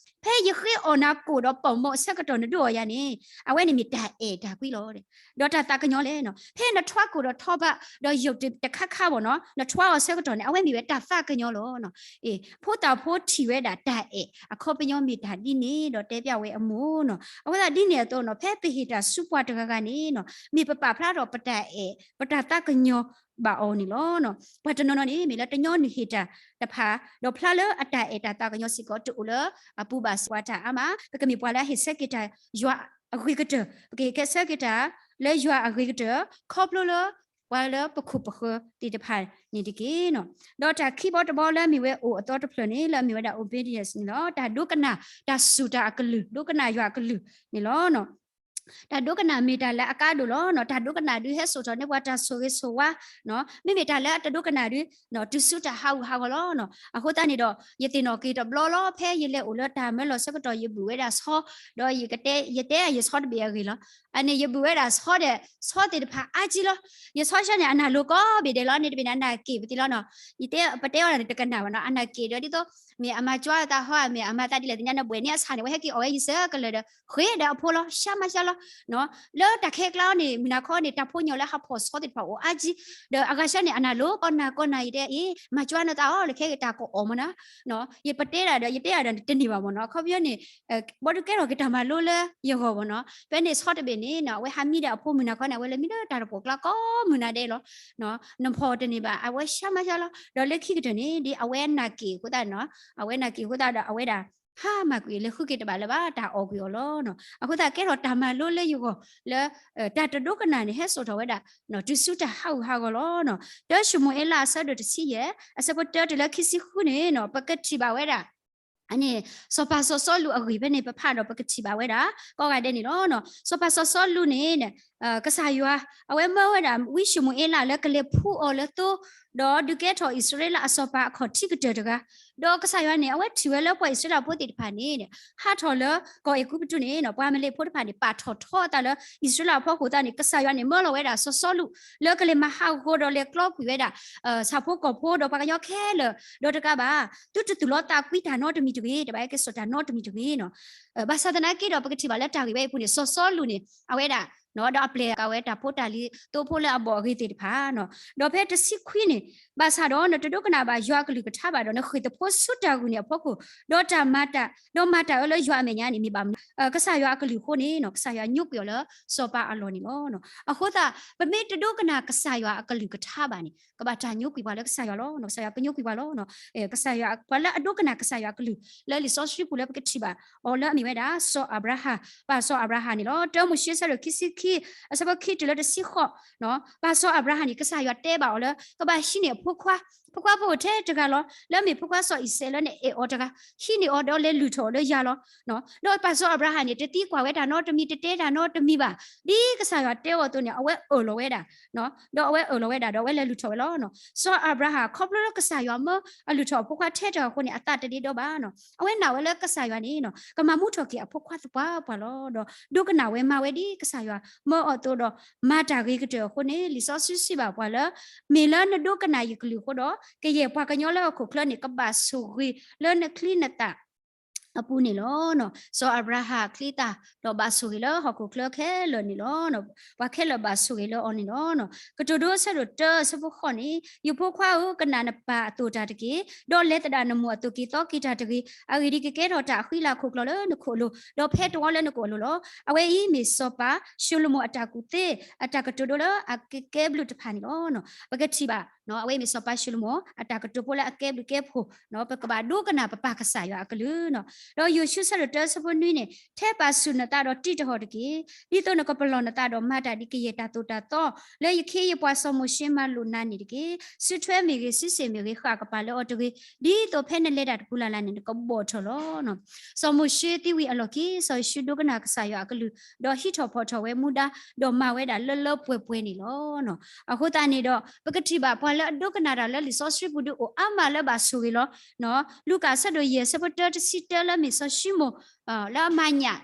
ဖဲယဃ့အီၣ်နၤကိၣ်ဒီးပိာ်မီအဆၢကတီၢ်နဒုးအီၣ်ယၤန့ၣ် အဝဲန့ၣ်မ့ၢ်တၢ်အဲၣ်တၢ်ကွံလီၤ. ဒီးတၢ်သးကညီၤလဲၣ်နီၤ ဖဲနထွါကိၣ်ဒီးထီဘး ဒီးယိာ်တခါခါဘၣ်နီၤ နထွါအီၤဆၢကတီၢ်န့ၣ် အဝဲမ့ၢ်ဝဲတၢ်သးကညီၤလီၤ. အ့ ဖိသၣ်ဖိထံၣ်ဝဲဒၣ်တၢ်အဲၣ်အခီပညီမ့ၢ်တၢ်ဒ်န့ၣ် ဒီးတဲပျၢ်ဝဲအမိၢ်နီၤ အဃိသတးဒ်န့ၣ်အသိးနီၤ ဖဲပဟ့ၣ်တၢ်ဆူပှၤတဂၤဂၤန့ၣ်နီၤ မ့ၢ်ပပာ်ဖျါထီၣ်ပတၢ်အဲၣ် ပတၢ်သးကညီၤဘၣ်အီၤန့ၣ်လီၤ. ပှၤတနီၤနီၤန့ၣ် မ့ၢ်လၢတညီနုၢ်ဟ့ၣ်တၢ်တဖၣ် ဒီးဖျါလၢအတၢ်အဲၣ်တၢ်သးကညီၤစ့ၢ်ကီးတအိၣ်လၢအပူၤဘၣ် စံးပှၤတၢ်အါမး ပကမ့ၢ်ပှၤလၢအဟ့ၣ်ဆၢက့ၤတၢ် ယွၤအဂ့ၤကတၢၢ် ပကဟ့ၣ်ဆၢက့ၤတၢ် လၢယွၤအဂ့ၤကတၢၢ် ခီဖျိလၢ ပှၤလၢပခိၣ်ပဃၢၤသ့ၣ်တဖၣ်န့ၣ်တက့ၢ်နီၤ. ဒီးတၢ်ခံဘီတဘီလၢအမ့ၢ်ဝဲအိၣ်အသီတဖျၢၣ်န့ၣ် လၢအမ့ၢ်ဝဲဒၣ် obedience န့ၣ်လီၤ. တၢ်ဒိကနၣ် တၢ်စူၢ်တၢ်အကလုၢ် ဒိကနၣ်ယွၤအကလုၢ်န့ၣ်လီၤ. တၢ်ဒိကနၣ်မ့ၢ်တၢ်လၢအကါဒိၣ်လီၤ. တၢ်ဒိကနၣ်ဒုးဟဲစိာ်ထီၣ်န့ၢ်ပှၤတၢ်ဆိၣ်ဂ့ၤဆိၣ်ဝါ မ့မ့ၢ်တၢ်လၢအတဒိကနၣ်ဒုး တုၤဆူတၢ်ဟးဂူာ်ဟးဂီၤလီၤ. အဃိသတးန့ၣ်ဒီး ယသ့ၣ်နီၣ်က့ၤတဘျီလီၤ ဖဲယလဲၤအိၣ်လၢတၢ်မၢလီၤဆၢကတီၢ် ယဘုၣ်ဝဲဒၣ်ဆီ ဒီးယကတဲ ယတဲယဆီတဘ့ၣ်အဂ့ၢ်လီၤ. အန့ၣ်ယဘုၣ်ဝဲဒၣ်ဆီဒီး ဆီသ့ၣ်တဖၣ်အါကံလီၤ. ယဆီဆၢန့ၣ် အနၢ်လိၤကိးဘ့ၣ်ဒဲးလီၤ. န့ၣ်တဘ့ၣ်န့ၣ် အနၢ်က့ၣ်ပသ့လီၤနီၤ. ယတဲ ပတဲအီၤန့ၣ်တကနၣ်ဘၣ်နီၤ. အနၢ်က့ၣ်ဒီးဒ်သိး မ့ၢ်အမၤကွၢ်သးဟီ မ့ၢ်အမၤသးဒ်လဲၣ်သ့ၣ်ညါန့ၣ် ဘှဲၣ်န့ၢ်အဆၣ်န့ၣ် ဝဲဟဲက့ၤအီၣ်ဝဲယဆၢကလၢာ်ဒီး ဃ့ဒီးအဖိလီၤ ရှါမါရှါလီၤ. လၢတၢ်ခဲကျါန့ၣ် မုၢ်နၤခီန့ၣ် တၢ်ဖိညီလၢဟးဖီၣ်ဆီသ့ၣ်တဖၣ်အိၣ်အါကံ ဒီးအဂၤဆၢန့ၣ် အနၢ်လိၤကိးနၤကိးနၤ ယတဲအံၤ မၤကွၢ်နသးအီၤလၢခဲက့ၤတၢ်ကအီၣ်မးနီၤ ယပတဲဒၣ်ဒီး ယတဲဒၣ်ဒီးတန့ၢ်ဘၣ်မးနီၤ. အခီပညီန့ၣ် ဘီဒုးကဲထီၣ်က့ၤတၢ်မၤလိလၢယဂီၢ်မးနီၤ. ဖဲန့ၣ်ဆီတဘ့ၣ်န့ၣ်နီၤ အဝဲဟးမံဒီးအဖိမုၢ်နၤခီန့ၣ် အဝဲလဲၤမံလၢတၢ်တပိာ်ကျါကိးမုၢ်နၤဒဲးလီၤ. နဖီၣ်တန့ၢ်ဘၣ် အဝဲရှါမါရှါလီၤ. ဒီးလၢခံကတၢၢ်န့ၣ် ဒ်အဝဲနၢ်က့ၣ်အဃိသတးနီၤ အဝဲနၢ်က့ၣ်အဃိသတးဒီးအဝဲဒၣ် ဟါမၢ်ကွံာ်လဲၤဃုက့ၤတဘၣ်လၢၤဘၣ် တၢ်အီၣ်ကွံာ်အီၤလီၤ. အဃိသတးကဲထီၣ်တၢ်မၤလိလၢယဂီၢ်လၢ တၢ်တဒိကနၣ်န့ၣ် ဟဲစိာ်ထီၣ်ဝဲဒၣ် တုၤဆူတၢ်ဟးဂူာ်ဟးဂီၤလီၤ. တၢၡမူၤအ့လးအဆၢဒိၣ်တဆံယဲၢ် အဆၢဖိတၢတုၤလၢခံဆံဃုန့ၣ်နီၤ ပကထံၣ်ဘၣ်ဝဲဒၣ် အန့ၣ် စီၤပၤစီၤစီလူးအဂ့ၢ်ဖဲန့ၣ် ပဖးဒီးပကထံၣ်ဘၣ်ဝဲဒၣ် ကိးဂၤဒဲးန့ၣ်လီၤ. စီၤပၤစီၤစီလူးန့ၣ် ကစၢ်ယွၤ အဝဲမၢဝဲဒၣ်ဝံၡမူၤအ့လးလၢကလဲၤဖှူအီၤလၢသိ ဒီးဒုးကဲထီၣ်အံၣ်စရ့လးအစီၤပၤအခီၣ်ထံးကတၢၢ်တဂၤ, ဒီးကစၢ်ယွၤန့ၣ် အဝဲထံၣ်ဝဲလၢပှၤအံၣ်စရ့လးဖိသ့ၣ်တဖၣ်န့ၣ် ဟးထီၣ်လၢကီၢ်အဲၤကူပတူးန့ၣ် ပှၤအမၤလ့းဖိတဖၣ်န့ၣ် ပာ်ထီၣ်ထီအသးလၢအံၣ်စရ့လးအဖီခိၣ်သတးန့ၣ် ကစၢ်ယွၤန့ၣ် မၢလီၤဝဲဒၣ်စီၤစီလူး လၢကလဲၤမၤဟးဂီၤဒီးလဲၤကျီကွံာ်ဝဲဒၣ် ဆၣ်ဖိကီၢ်ဖိဒီးပှၤကညီခဲလၢာ် ဒီးတကးဘၣ် သုတသူၣ်လီသးကွံတၢ်နီတမံၤတဂ့ၤ, တဘၣ်ဟဲက့ၤစိာ်တၢ်နီတမံၤတဂ့ၤနီၤ. ဘၣ်ဆၣ်သနာ်က့ဒီး ပကထံၣ်ဘၣ်လၢတၢ်ဂ့ၢ်ဝဲအံၤအပူၤန့ၣ် စီၤစီလူးန့ၣ် အဝဲဒၣ် ဒီးအပျဲၢ်ကဝဲတၢ်ဖိတၢ်လံၤ သိဖိလၢအဘီၣ်အဂ့ၤသ့ၣ်တဖၣ်နီၤ. ဒီးဖဲတဆံခွံန့ၣ် ဘၣ်ဆၣ်ဒီးနတဒိကနၣ်ဘၣ်ယွၤအကလုၢ်ကထါဘၣ်ဒီး နဃ့ၢ်သဖိဆူတၢ်ဂုာ်န့ၢ်အဖီခိၣ်, ဒီးတၢ်မၤတၢ် ဒီးမၤတၢ်အၢလၢယွၤအမဲာ်ညါန့ၣ် မ့ၢ်ဘၣ်မနုၤ ကစၢ်ယွၤအကလုၢ်အဃိန့ၣ်နီၤ ကစၢ်ယွၤညိကွံာ်အီၤလၢစီၤပၤအလီၢ်န့ၣ်လီၤ. အဃိသတး ပမ့ၢ်တဒိကနၣ်ကစၢ်ယွၤအကလုၢ်ကထါဘၣ်န့ၣ် ကဘၣ်တၢ်ညိကွံာ်ပှၤလၢကစၢ်ယွၤလီၤ. ကစၢ်ယွၤကညိကွံာ်ပှၤလီၤ. ကစၢ်ယွၤ ပှၤလၢအဒိကနၣ်ကစၢ်ယွၤအကလုၢ် လၢလံာ်စီဆှံပူၤလၢပကထံၣ်ဘၣ်အီၤလၢအမ့ၢ်ဝဲဒၣ် စီၤအၤဘြၤဟၣ်, ပၢ်စီၤအၤဘြၤဟၣ်န့ၣ်လီၤ. တၢမိၤၡ့ဆၢဒိၣ်ခံဆံခံ အဆၢဖိခံတုၤလၢတဆံဃိး, ပၢ်စီၤအၤဘြၤဟၣ်န့ၣ် ကစၢ်ယွၤတဲဘၣ်အီၤလၢ ကဘၣ်ဟံးန့ၢ်အဖိခွါ ဖိခွါဖိအိၣ်ထဲတဂၤလီၤ, လၢအမ့ၢ်ဖိခွါစီၤအံၤစဲးလၢနအဲၣ်အီၤတဂၤ, ဟံးန့ၢ်အီၤဒီးလဲၤလုၢ်ထီၣ်အီၤလၢယၤလီၤ. ဒီးပၢ်စီၤအၤဘြၤဟၣ်န့ၣ် တသံကွၢ်ဝဲတၢ်နီတမံၤ, တတဲတၢ်နီတမံၤဘၣ်, ဒ်ကစၢ်ယွၤတဲအီၤအသိးန့ၣ် အဝဲအၢၣ်လီၤဝဲဒၣ် ဒီးအဝဲအၢၣ်လီၤဝဲဒၣ်ဒီးအဝဲလဲၤလုၢ်ထီၣ်ဝဲလီၤ. စီၤအၤဘြၤဟၣ် ခီဖျိလၢကစၢ်ယွၤမၢအလုၢ်ထီၣ်အဖိခွါထဲတဂၤအဃိန့ၣ် အသးတဒ့ဒီဘၣ်. အဝဲနာ်ဝဲလၢကစၢ်ယွၤန့ၣ် ကမၤမူထီၣ်က့ၤအဖိခွါသပှၢ်ပှၢ်လီၤ. ဒီးဒိကနၣ်ဝဲမၤဝဲဒ်ကစၢ်ယွၤမၢအီၤအသိးဒီး မၤတၢ်ဂ့ၤကတၢၢ်အဃိန့ၣ် လံာ်စီဆှံစံးဘၣ်ပှၤလၢ မ့ၢ်လၢနဒိကနၣ်ယကလုၢ်အဃိဒီး ကယဲၢ်ပှၤကညီလၢဟီၣ်ခိၣ်ချၢန့ၣ် ကဘၣ်ဆိၣ်ဂ့ၤလၢနချံနသၣ်အပူၤန့ၣ်လီၤ. စီၤအၤဘြၤဟၣ်ချံသၣ်ဒီးဘၣ်ဆိၣ်ဂ့ၤလၢဟီၣ်ခိၣ်ချၢခဲလၢာ်န့ၣ်လီၤ. ပှၤခဲလၢာ်ဘၣ်ဆိၣ်ဂ့ၤလၢအီၤန့ၣ်လီၤ. ကတိၤဒိအဆၢဒိၣ်တၢအဆၢဖိဃိးန့ၣ်, ယဖိခွါဧၢ, ကနၣ်နပၢ်အသိၣ်တၢ်တက့ၢ်, ဒီးလဲၤသဒၣ်နမိၢ်အသိၣ်က့ၤသီက့ၤတၢ်တဂ့ၤ. အဂ့ၢ်ဒ်အံၤ, ကကဲထီၣ်တၢ်အဃံအလၤအခိၣ်ကျီၢ်လၢနခိၣ်အလိၤ, ဒီးဖဲတဝီလၢနကိာ်အလိၤလီၤ. အဝဲအံၤမ့ၢ်စီၤပၤၡလိၤမိၤအတၢ်ကူၣ်သ့အတၢ်ကတိၤဒိလၢအကကဲဘျုးတဖၣ်န့ၣ်လီၤ. ပကထံၣ်ဘၣ် အဝဲအံၤမ့ၢ်စီၤပၤၡလိၤမိၤအတၢ်ကတိၤဖိလၢအကဲဘျုးကဲဖှိၣ်, ပကဘၣ်ဒိကနၣ်ပပၢ်ကစၢ်ယွၤအကလုၢ်. ဒီးယိၤၡူဆၢဒိၣ်တၢဆၢဖိနွံန့ၣ်, ထဲပာ်ဆူၣ်နသးဒီးတံးတဟီၣ်တက့ၢ်. ဒ်သိးနကပလီၢ်နသးဒီးမၤတၢ်ဒ်ကယဲၢ်တၢ်သိၣ်တၢ်သီ လၢယခ့ယပှၤစီၤမိၤၡ့မၤလိာ်နၤန့ၣ်တက့ၢ်. စုထွဲမ့ၢ်ဂ့ၤ, စုစ့ၣ်မ့ၢ်ဂ့ၤ, ဃၣ်ကပၤလၢအီၤတဂ့ၤ, ဒ်သိးဖဲနလဲၤတၢ်တပူၤလၢ်လၢ်န့ၣ် နကဘီၣ်ထီၣ်လီၤ. စီၤမိၤၡ့သံဝံၤအလီၢ်ခံ စီၤယိၤၡူဒိကနၣ်ကစၢ်ယွၤအကလုၢ်, ဒီးဟံးထီၣ်ဖီၣ်ထီၣ်ဝဲမူဒါ, ဒီးမၤဝဲဒၣ်လၢလၢပှဲၤပှဲၤန့ၣ်လီၤ. အဃိသတးန့ၣ်ဒီး ပကထံၣ်ဘၣ်ပှၤလၢအဒိကနၣ်တၢ်လၢလံာ်စီဆှံပူၤဒုးအိၣ်အါမးလၢဘၣ်ဆိၣ်ဂ့ၤလီၤ. လူၤကၣ်ဆၢဒိၣ်ယဲၢ်ဆၢဖိတၢတဆံတၢလၢမ့ၢ်စီၤၡံမိၣ် လၢအမၤညၣ်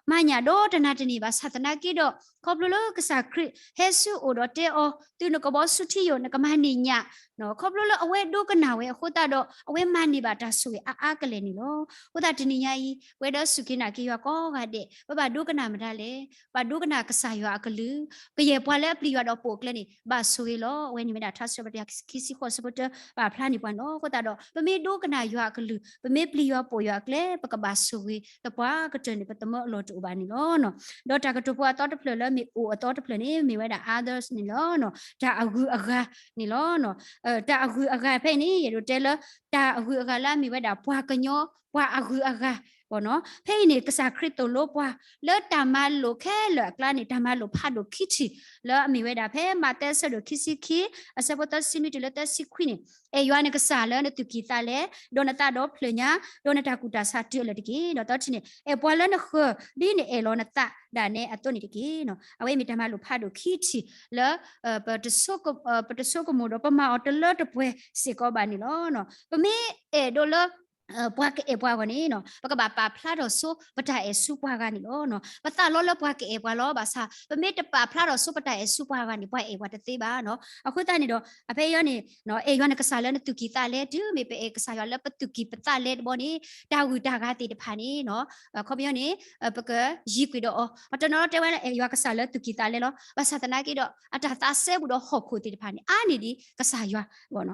မၤညၣ်ဒီးတနၤတန့ၢ်ဘၣ်ဆၣ်သနာ်က့ဒီး ခီဖျိလၢကစၢ်ခရံာ်ဟဲဆူအအိၣ်ဒီးတဲအီၤ သုနကဘီဆူထံယိာ် နကမၤန့ၢ်ညၣ်, ခီဖျိလၢအဝဲဒိကနၣ်ဝဲအဃိသတးဒီး အဝဲမၤန့ၢ်ဘၣ်တၢ်ဆိၣ်ဂ့ၤအါအါကလဲာ်န့ၣ်လီၤ. အဃိသတးတနံၤညါအံၤ ပဝဲဒၣ်စူၢ်က့ၤနာ်က့ၤယွၤကိးဂၤဒဲး ပဘၣ်ဒိကနၣ်မတၤလဲၣ်, ဘၣ်ဒိကနၣ်ကစၢ်ယွၤအကလုၢ်, ကယဲၢ်ပှၤလၢအပျံၤယွၤဒီးပိာ်အကျဲန့ၣ် ဘၣ်ဆိၣ်ဂ့ၤလီၤ. အဝဲန့ၣ်မ့ၢ်ဒၣ်ထါစံးပတြၢၤခံဆံဃိးဆၢဖိတၢ ပာ်ဖျါန့ၢ်ပှၤန့ၣ်လီၤ. အဃိသတးဒီး ပမ့ၢ်ဒိကနၣ်ယွၤအကလုၢ်, ပမ့ၢ်ပျံၤယွၤပိာ်ယွၤအကျဲ ပကဘၣ်ဆိၣ်ဂ့ၤသပှၢ်ကတၢၢ်န့ၣ် ပသမၢအလီၢ်တအိၣ်ဘၣ်န့ၣ်လီၤ. ဒီးတၢ်ကတိၤဖိအသီတဖျၢၣ်လၢမ့ၢ်အိၣ်အသီတဖျၢၣ်န့ၣ် မ့ၢ်ဝဲဒၣ် others န့ၣ်လီၤ. တၢ်အဂုၤအဂၤန့ၣ်လီၤ. တၢ်အဂုၤအဂၤဖဲအံၤန့ၣ် ယအဲၣ်ဒိးတဲလၢ တၢ်အဂုၤအဂၤလၢအမ့ၢ်ဝဲဒၣ်ပှၤကညီ ပှၤအဂုၤအဂၤ ဖဲအံၤန့ၣ် ကစၢ်ခရံာ်သိၣ်လိပှၤ လၢတၢ်မၤလိာ်ခဲလၢာ်အကျါန့ၣ် တၢ်မၤလိာ်ဖးဒိၣ်ခံထံၣ် လၢအမ့ၢ်ဝဲဒၣ်ဖဲမးသဲအဆၢဒိၣ်ခံဆံခံ အဆၢဖိသၢဆံနွံတုၤလၢသၢဆံခွံန့ၣ်, အဲၣ်ယွၤနကစၢ်လၢနသူၣ်ကံၢ်သးလဲ, ဒီးနသးဒီဖျၢၣ်ညါ, ဒီးနတၢ်ကူၣ်တၢ်ဆးတုၤအလၢာ်တက့ၢ်. ဒီးသီတထံၣ်န့ၣ် အဲၣ်ပှၤလၢနဃၢၤ ဒ်နအဲၣ်လီၤနသးဒၣ်နဲအသိးန့ၣ်တက့ၢ်. အဝဲမ့ၢ်တၢ်မၤလိာ်ဖးဒိၣ်ခံထံၣ်လၢ ပတဆိကမိၣ်ဒီးပမၤအီၤတလၢတပှဲၤစ့ၢ်ကီးဘၣ်န့ၣ်လီၤ. ပမ့ၢ်အဲၣ်ဒိးလၢ ပှၤကအဲၣ်ပှၤအဂီၢ်န့ၣ် ပကဘၣ်ပာ်ဖျါထီၣ်ဆိပတၢ်အဲၣ်ဆူပှၤဂၤန့ၣ်လီၤ. ပသးလီလၢပှၤကအဲၣ်ပှၤလီၤ. ဘၣ်ဆၣ် ပမ့ၢ်တပာ်ဖျါထီၣ်ဆိပတၢ်အဲၣ်ဆူပှၤဂၤန့ၣ် ပှၤအဲၣ်ပှၤတသ့ဘၣ်. အဃိသတးန့ၣ်ဒီး အဖဲအံၤန့ၣ် အဲၣ်ယွၤနကစၢ်လၢနသူၣ်ကံၢ်သးလဲ, တုၤမ့ၢ်ပအဲၣ်ကစၢ်ယွၤလၢပသူၣ်ကံၢ်ပသးလဲတဘျီန့ၣ် တၢ်ဂုၤတၢ်ဂၤသ့ၣ်တဖၣ်န့ၣ် ခီပညီန့ၣ် ပကယံၤကွံာ်ဒီးအီၤ. ပှၤတနီၤနီၤတဲဝဲလၢ အဲၣ်ယွၤကစၢ်လၢသူၣ်ကံၢ်သးလဲလီၤ. ဘၣ်ဆၣ်သနာ်က့ဒီး အတၢ်သးစဲဘူးဒီးဟီၣ်ခိၣ်သ့ၣ်တဖၣ်န့ၣ် အါန့ၢ်ဒံးကစၢ်ယွၤ.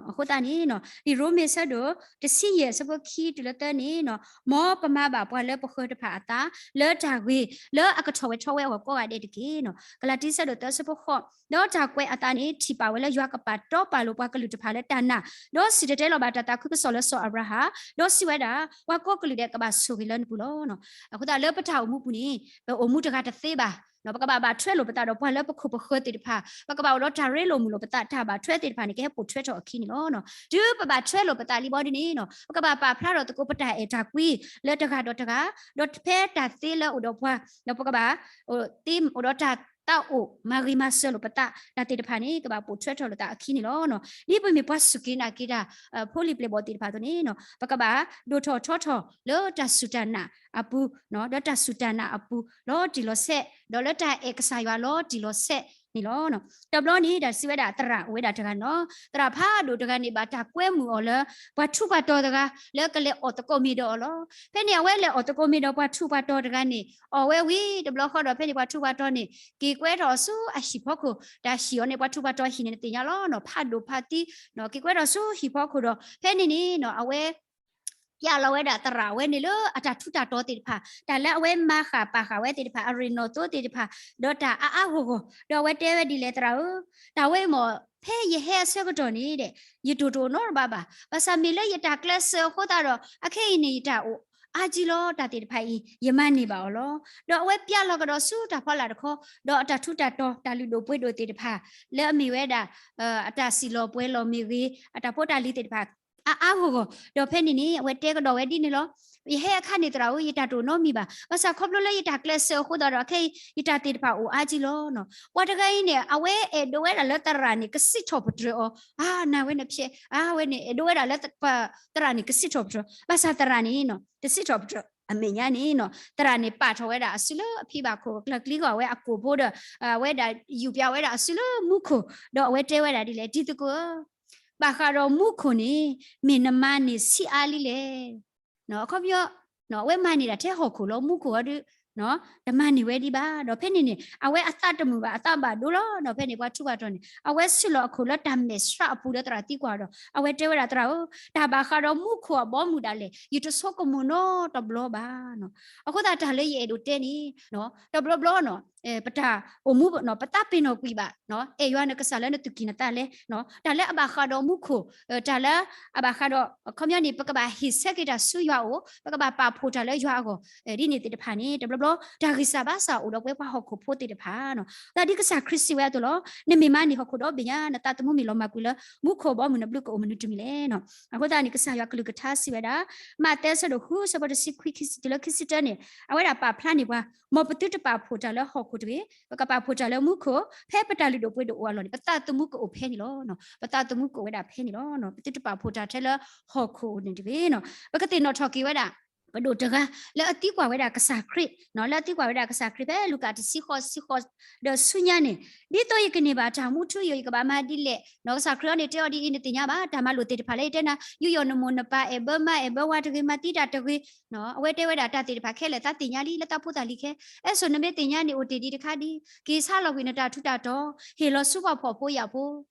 အဃိသတးန့ၣ် လံာ်ရိမ့ၤဆၢဒိၣ်တဆံယဲၢ်အဆၢဖိခံတုၤလၢသၢန့ၣ် မ်ပမၤဘၣ်ပှၤလၢပဃၢၤတဖၣ်အသး လၢတၢ်ဂ့ၤ လၢအကထီၣ်ဝဲထီဝဲအဂီၢ်ကိးဂၤဒဲးတက့ၢ်. ကလၤတံဆၢဒိၣ်သၢဆၢဖိဃိး, ဒီးတၢ်ကွဲးအသးန့ၣ် ထံၣ်ပာ်ဝဲလၢယွၤကပာ်တီပာ်လိၤပှၤကလုာ်တဖၣ်လၢတၢ်နာ်, ဒီးစံၣ်တဲၤတဲလီၤဘၣ်တၢ်သးခုကစီၣ်လၢစီၤအၤဘြၤဟၣ်, ဒီးစံးဝဲဒၣ်, ပှၤကိးကလုာ်ဒဲးကဘၣ်ဆိၣ်ဂ့ၤလၢနပူၤလီၤ. အဃိသတးလၢပတၢ်အိၣ်မူပူၤန့ၣ် ပအိၣ်မူတဂၤတသ့ဘၣ်. ပကဘၣ်ဘၣ်ထွဲလိာ်ပသးဒီးပှၤလၢပခိၣ်ပဃၢၤသ့ၣ်တဖၣ်, ပကဘၣ်အိၣ်ဒီးတၢ်ရ့လိာ်မုာ်လိာ်ပသး, တၢ်ဘၣ်ထွဲသ့ၣ်တဖၣ်န့ၣ် ကဟဲပိာ်ထွဲထီၣ်အခံန့ၣ်လီၤ. တုၤပဘၣ်ထွဲလိာ်ပသးလံဘီဒ်န့ၣ် ပကဘၣ်ပာ်ဖျါထီၣ်သကိးပတၢ်အဲၣ်တၢ်ကွံ လၢတဂၤဒီးတဂၤ, ဒီးဖဲတၢ်သ့လၢအိၣ်ဒီးပှၤ, ဒီးပကဘၣ် သ့အိၣ်ဒီးတၢ်သးအိၣ်မၤဂ့ၤမၤစၢၤလိာ်ပသး, တၢ်သ့ၣ်တဖၣ်န့ၣ် ကဘၣ်ပိာ်ထွဲထီၣ်လိာ်သးအခံန့ၣ်လီၤ. ဒ်ပမ့ၢ်ပှၤစူၢ်က့ၤနာ်က့ၤတၢ် ဖိလံၤပျဲၢ်ဘီၣ်သ့ၣ်တဖၣ်အသိးန့ၣ် ပကဘၣ်ဒိၣ်ထီၣ်ထီထီၣ်လၢတၢ်စူၢ်တၢ်နာ်အပူၤ, ဒီးတၢ်စူၢ်တၢ်နာ်အပူၤလီၤတံၢ်လီၤဆဲး, ဒီးလၢတၢ်အဲၣ်ကစၢ်ယွၤလီၤတံၢ်လီၤဆဲးန့ၣ်လီၤ. တဘျီန့ၣ် တၢ်စံးဝဲဒၣ်သရၣ်အိၣ်ဝဲဒၣ်တဂၤန့ၣ်လီၤ. သရၣ်ဖးဒိၣ်တဂၤန့ၣ် ဘၣ်တၢ်ကွဲမုာ်အီၤလၢ ပှၤထူးပှၤတီၤတဂၤ လၢကလဲၤအီၣ်သကိးမ့ၤဒီးအီၤလီၤ. ဖဲန့ၣ်အဝဲလဲၤအီၣ်သကိးမ့ၤဒီးပှၤထူးပှၤတီၤတဂၤန့ၣ် အီၣ်ဝဲဝံၤတဘျီဃီဒီး ဖဲန့ၣ်ပှၤထူးပှၤတီၤန့ၣ် က့ၤကွဲထီၣ်ဆူအဟံၣ်ဖီခိၣ်, တၢ်ဟံၣ်အီၤန့ၣ် ပှၤထူးပှၤတီၤဟံၣ်န့ၣ် နသ့ၣ်ညါလီၤနီၤ, ဖးဒိၣ်ဖးသံ, က့ၤကွဲထီၣ်ဆူဟံၣ်ဖီခိၣ်ဒီး ဖဲန့ၣ်န့ၣ်နီၤ အဝဲ ပျဲလီၤဝဲဒၣ်သရၣ်ဝဲန့ၣ်လၢအတၢ်ထူးတၢ်တီၤသ့ၣ်တဖၣ်, တၢ်လၢအဝဲမၤဃၣ်ပာ်ဃာ်ဝဲသ့ၣ်တဖၣ်, အရ့ၣ်နီၣ်သိသ့ၣ်တဖၣ်, ဒီးတၢ်အါအါဂီၢ်ဂီၢ်, ဒီးအဝဲတဲဝဲဒ်လဲၣ် သရၣ်ဧၢ, တၢ်ဝဲအံၤမ့ၢ် ဖဲယဟဲအဆၢကတီၢ်န့ၣ်ဒီး ယတိၢ်တအိၣ်နီတဘျီဘၣ်, ဘၣ်ဆၣ်မ့ၢ်လၢယတၢ်ကျဲးစၢးအဃိသတးဒီး အခဲအံၤန့ၣ် ယတၢ်အိၣ် အါကံလီၤ တၢ်သ့ၣ်တဖၣ်အံၤ ယမၤန့ၢ်ဘၣ်အီၤလီၤ. ဒီးအဝဲပျးလီၤကဒီးဆူတၢ်ဖီလာ်တခီ, ဒီးအတၢ်ထူးတၢ်တီၤ တၢ်လုၢ်ဒိၣ်ပှ့ၤဒိၣ်သ့ၣ်တဖၣ် လၢအမ့ၢ်ဝဲဒၣ် အတၢ်စံၣ်လီၤပှဲၤလီၤမ့ၢ်ဂ့ၤ, အတၢ်ဖိတၢ်လံၤသ့ၣ်တဖၣ် အါအါဂီၢ်ဂီၢ်, ဒီးဖဲန့ၣ်န့ၣ် အဝဲတဲကဒီးဝဲဒ်န့ၣ်လီၤ. ယဟဲအခါန့ၣ်သရၣ်ဧၢ, ယတၢ်တအိၣ်နီတမံၤဘၣ်. ဘၣ်ဆၣ်ခီဖျိလၢယတၢ်ကျဲးစၢးအဃိသတးဒီး ခဲအံၤ ယတၢ်သ့ၣ်တဖၣ်အိၣ်အါကံလီၤ. ပှၤတဂၤအံၤန့ၣ် အဝဲအဲၣ်ဒိးဝဲဒၣ်လၢသရၣ်န့ၣ် ကစံးထီၣ်ပတြၢၤအီၤ, အါ နၤဝဲန့ၣ်ဖျဲး, အါ ဝဲန့ၣ် အဲၣ်ဒိးဝဲဒၣ်လၢ သရၣ်န့ၣ် ကစံးထီၣ်ပတြၢၤ, ဘၣ်ဆၣ်သရၣ်န့ၣ် တစံးထီၣ်ပတြၢၤ. အမဲာ်ညါန့ၣ် သရၣ်န့ၣ် ပာ်ထီၣ်ဝဲဒၣ်အစုလၢအဖံဘၣ်ခိၣ်, ကျၢၢ်ကျံဂီၢ်ဝဲအကိာ်ဖိဒီး အဝဲဒၣ်ယူးပၠးဝဲဒၣ်အစုလၢမူခိၣ်, ဒီးအဝဲတဲဝဲဒၣ်ဒ်လဲၣ်, တံၤသကိးဧၢ, ဘၣ်ဃးဒီးမူခိၣ်န့ၣ် မ့ၢ်နမၤန့ၢ်ဆံးအါလံလဲၣ်. အခီပညီ အဝဲမၤန့ၢ်ဒၣ်ထဲဟီၣ်ခိၣ်လီၤ. မူခိၣ်အံၤဒီး တမၤန့ၢ်ဝဲဒံးဘၣ်. ဒီးဖဲန့ၣ်န့ၣ် အဝဲအသးတမုာ်ဘၣ်, အသးဘၣ်ဒိလီၤ. ဒီးဖဲန့ၣ် ပှၤထူးပှၤတီၤန့ၣ် အဝဲဆူၣ်လီၤအခိၣ်လၢတၢ်မဲာ်ဆှးအပူၤလၢသရၣ်သံကွၢ်ဒီး အဝဲတဲဝဲဒၣ်သရၣ်ဧၢ, တၢ်ဘၣ်ဃးဒီးမူခိၣ်အဘီအမုၢ်ဒၣ်လဲာ် ယတဆိကမိၣ်နီတဘျီဘၣ်. အဃိသတးတၢ်လၢယအဲၣ်ဒိးတဲန့ၣ် တဘျီဘျီ ပတၢ်အိၣ်မူ ပသးပ့ၤနီၣ်ကွံာ်ဘၣ်, အဲၣ်ယွၤနကစၢ်လၢနသူၣ်ကံၢ်နသးလဲ, တၢ်လၢအဘၣ်ဃးဒီးမူခိၣ်, တၢ်လၢအဘၣ်ဃးဒီး အခီပညီန့ၣ် ပကဘၣ်ဟ့ၣ်ဆၢက့ၤတၢ်ဆူယွၤအအိၣ်, ပကဘၣ်ပာ်ဖှိၣ်တၢ်လၢယွၤအဂီၢ်, ဒ်န့ၣ်သ့ၣ်တဖၣ်န့ၣ် တဘျီဘျီ တၢ်ဂံၢ်စၢ်ဘါစၢ်အိၣ်ဒီးပဝဲပှၤဟီၣ်ခိၣ်ဖိသ့ၣ်တဖၣ်, ဒ်ကစၢ်ခရံာ်စံးဝဲအသိးလီၤ. နမ့ၢ်မၤန့ၢ်ဟီၣ်ခိၣ်ဒီဘ့ၣ်ညါ နသးသမူမ့ၢ်လီၤမၢ်ကွံာ်လၢ မူခိၣ်အဘီအမုၢ် နဘျုးကအိၣ်မနုၤတမံၤလဲၣ်. အဃိသတးန့ၣ် ကစၢ်ယွၤကလုၢ်ကထါစံးဝဲဒၣ်, မးသဲဆၢဒိၣ်ဃု ဆၢဖိတဆံခွံ ခံဆံတုၤလၢခံဆံတၢန့ၣ် အဝဲဒၣ်ပာ်ဖျါန့ၢ်ပှၤ, မ်ပသုတပာ်ဖှိၣ်တၢ်လၢဟီၣ်ခိၣ်တဂ့ၤ, ပကပာ်ဖှိၣ်တၢ်လၢမူခိၣ်, ဖဲပတၢ်လုၢ်ဒိၣ်ပှ့ၤဒိၣ်အိၣ်အလီၢ်န့ၣ် ပသးသမူကအိၣ်ဖဲန့ၣ်လီၤ. ပသးသမူကအိၣ်ဝဲဒၣ်ဖဲန့ၣ်လီၤ. ပသုတပာ်ဖှိၣ်တၢ်ထဲလၢဟီၣ်ခိၣ်န့ၣ်တဂ့ၤ. ပကသ့ၣ်နီၣ်ထီၣ်က့ၤဝဲဒၣ် ပဒိၣ်တဂၤ လၢအသံကွၢ်ဝဲဒၣ်ကစၢ်ခရံာ်, လၢအသံကွၢ်ဝဲဒၣ်ကစၢ်ခရံာ် ဖဲလူၤကၣ်တဆံဃိး တဆံဃိး ဒီးဆူညါန့ၣ်, ဒ်သိးယကန့ၢ်ဘၣ်တၢ်မူထူယိာ် ယကဘၣ်မၤဒ်လဲၣ်. ကစၢ်ခရံာ်အီၤန့ၣ်တဲအီၤဒ်အံၤ, နသ့ၣ်ညါဘၣ် တၢ်မၤလိာ်သ့ၣ်တဖၣ်လၢယတဲနၤ, ယူးယီၣ်နမိၢ်နပၢ်, အဲၣ်ဘၢမါ အဲၣ်ဘၢဝၤတဂ့ၤ, မၤသံတၢ်တဂ့ၤ. အဝဲတဲဝဲဒၣ်တၢ်သ့ၣ်တဖၣ်ခဲလၢာ် သးသ့ၣ်ညါလံ လၢသးဖိသၣ်လံၤခဲ, အဲၣ်ဆိၣ်နမ့ၢ်သ့ၣ်ညါန့ၣ် အိၣ်တ့ၢ်ဒံးတခါဒံး, က့ၤဆါလီၤကွံာ်နတၢ်ထူးတၢ်တီၤ, ဟ့ၣ်လီၤဆူပှၤဖှီၣ်ဖိယာ်ဖိ,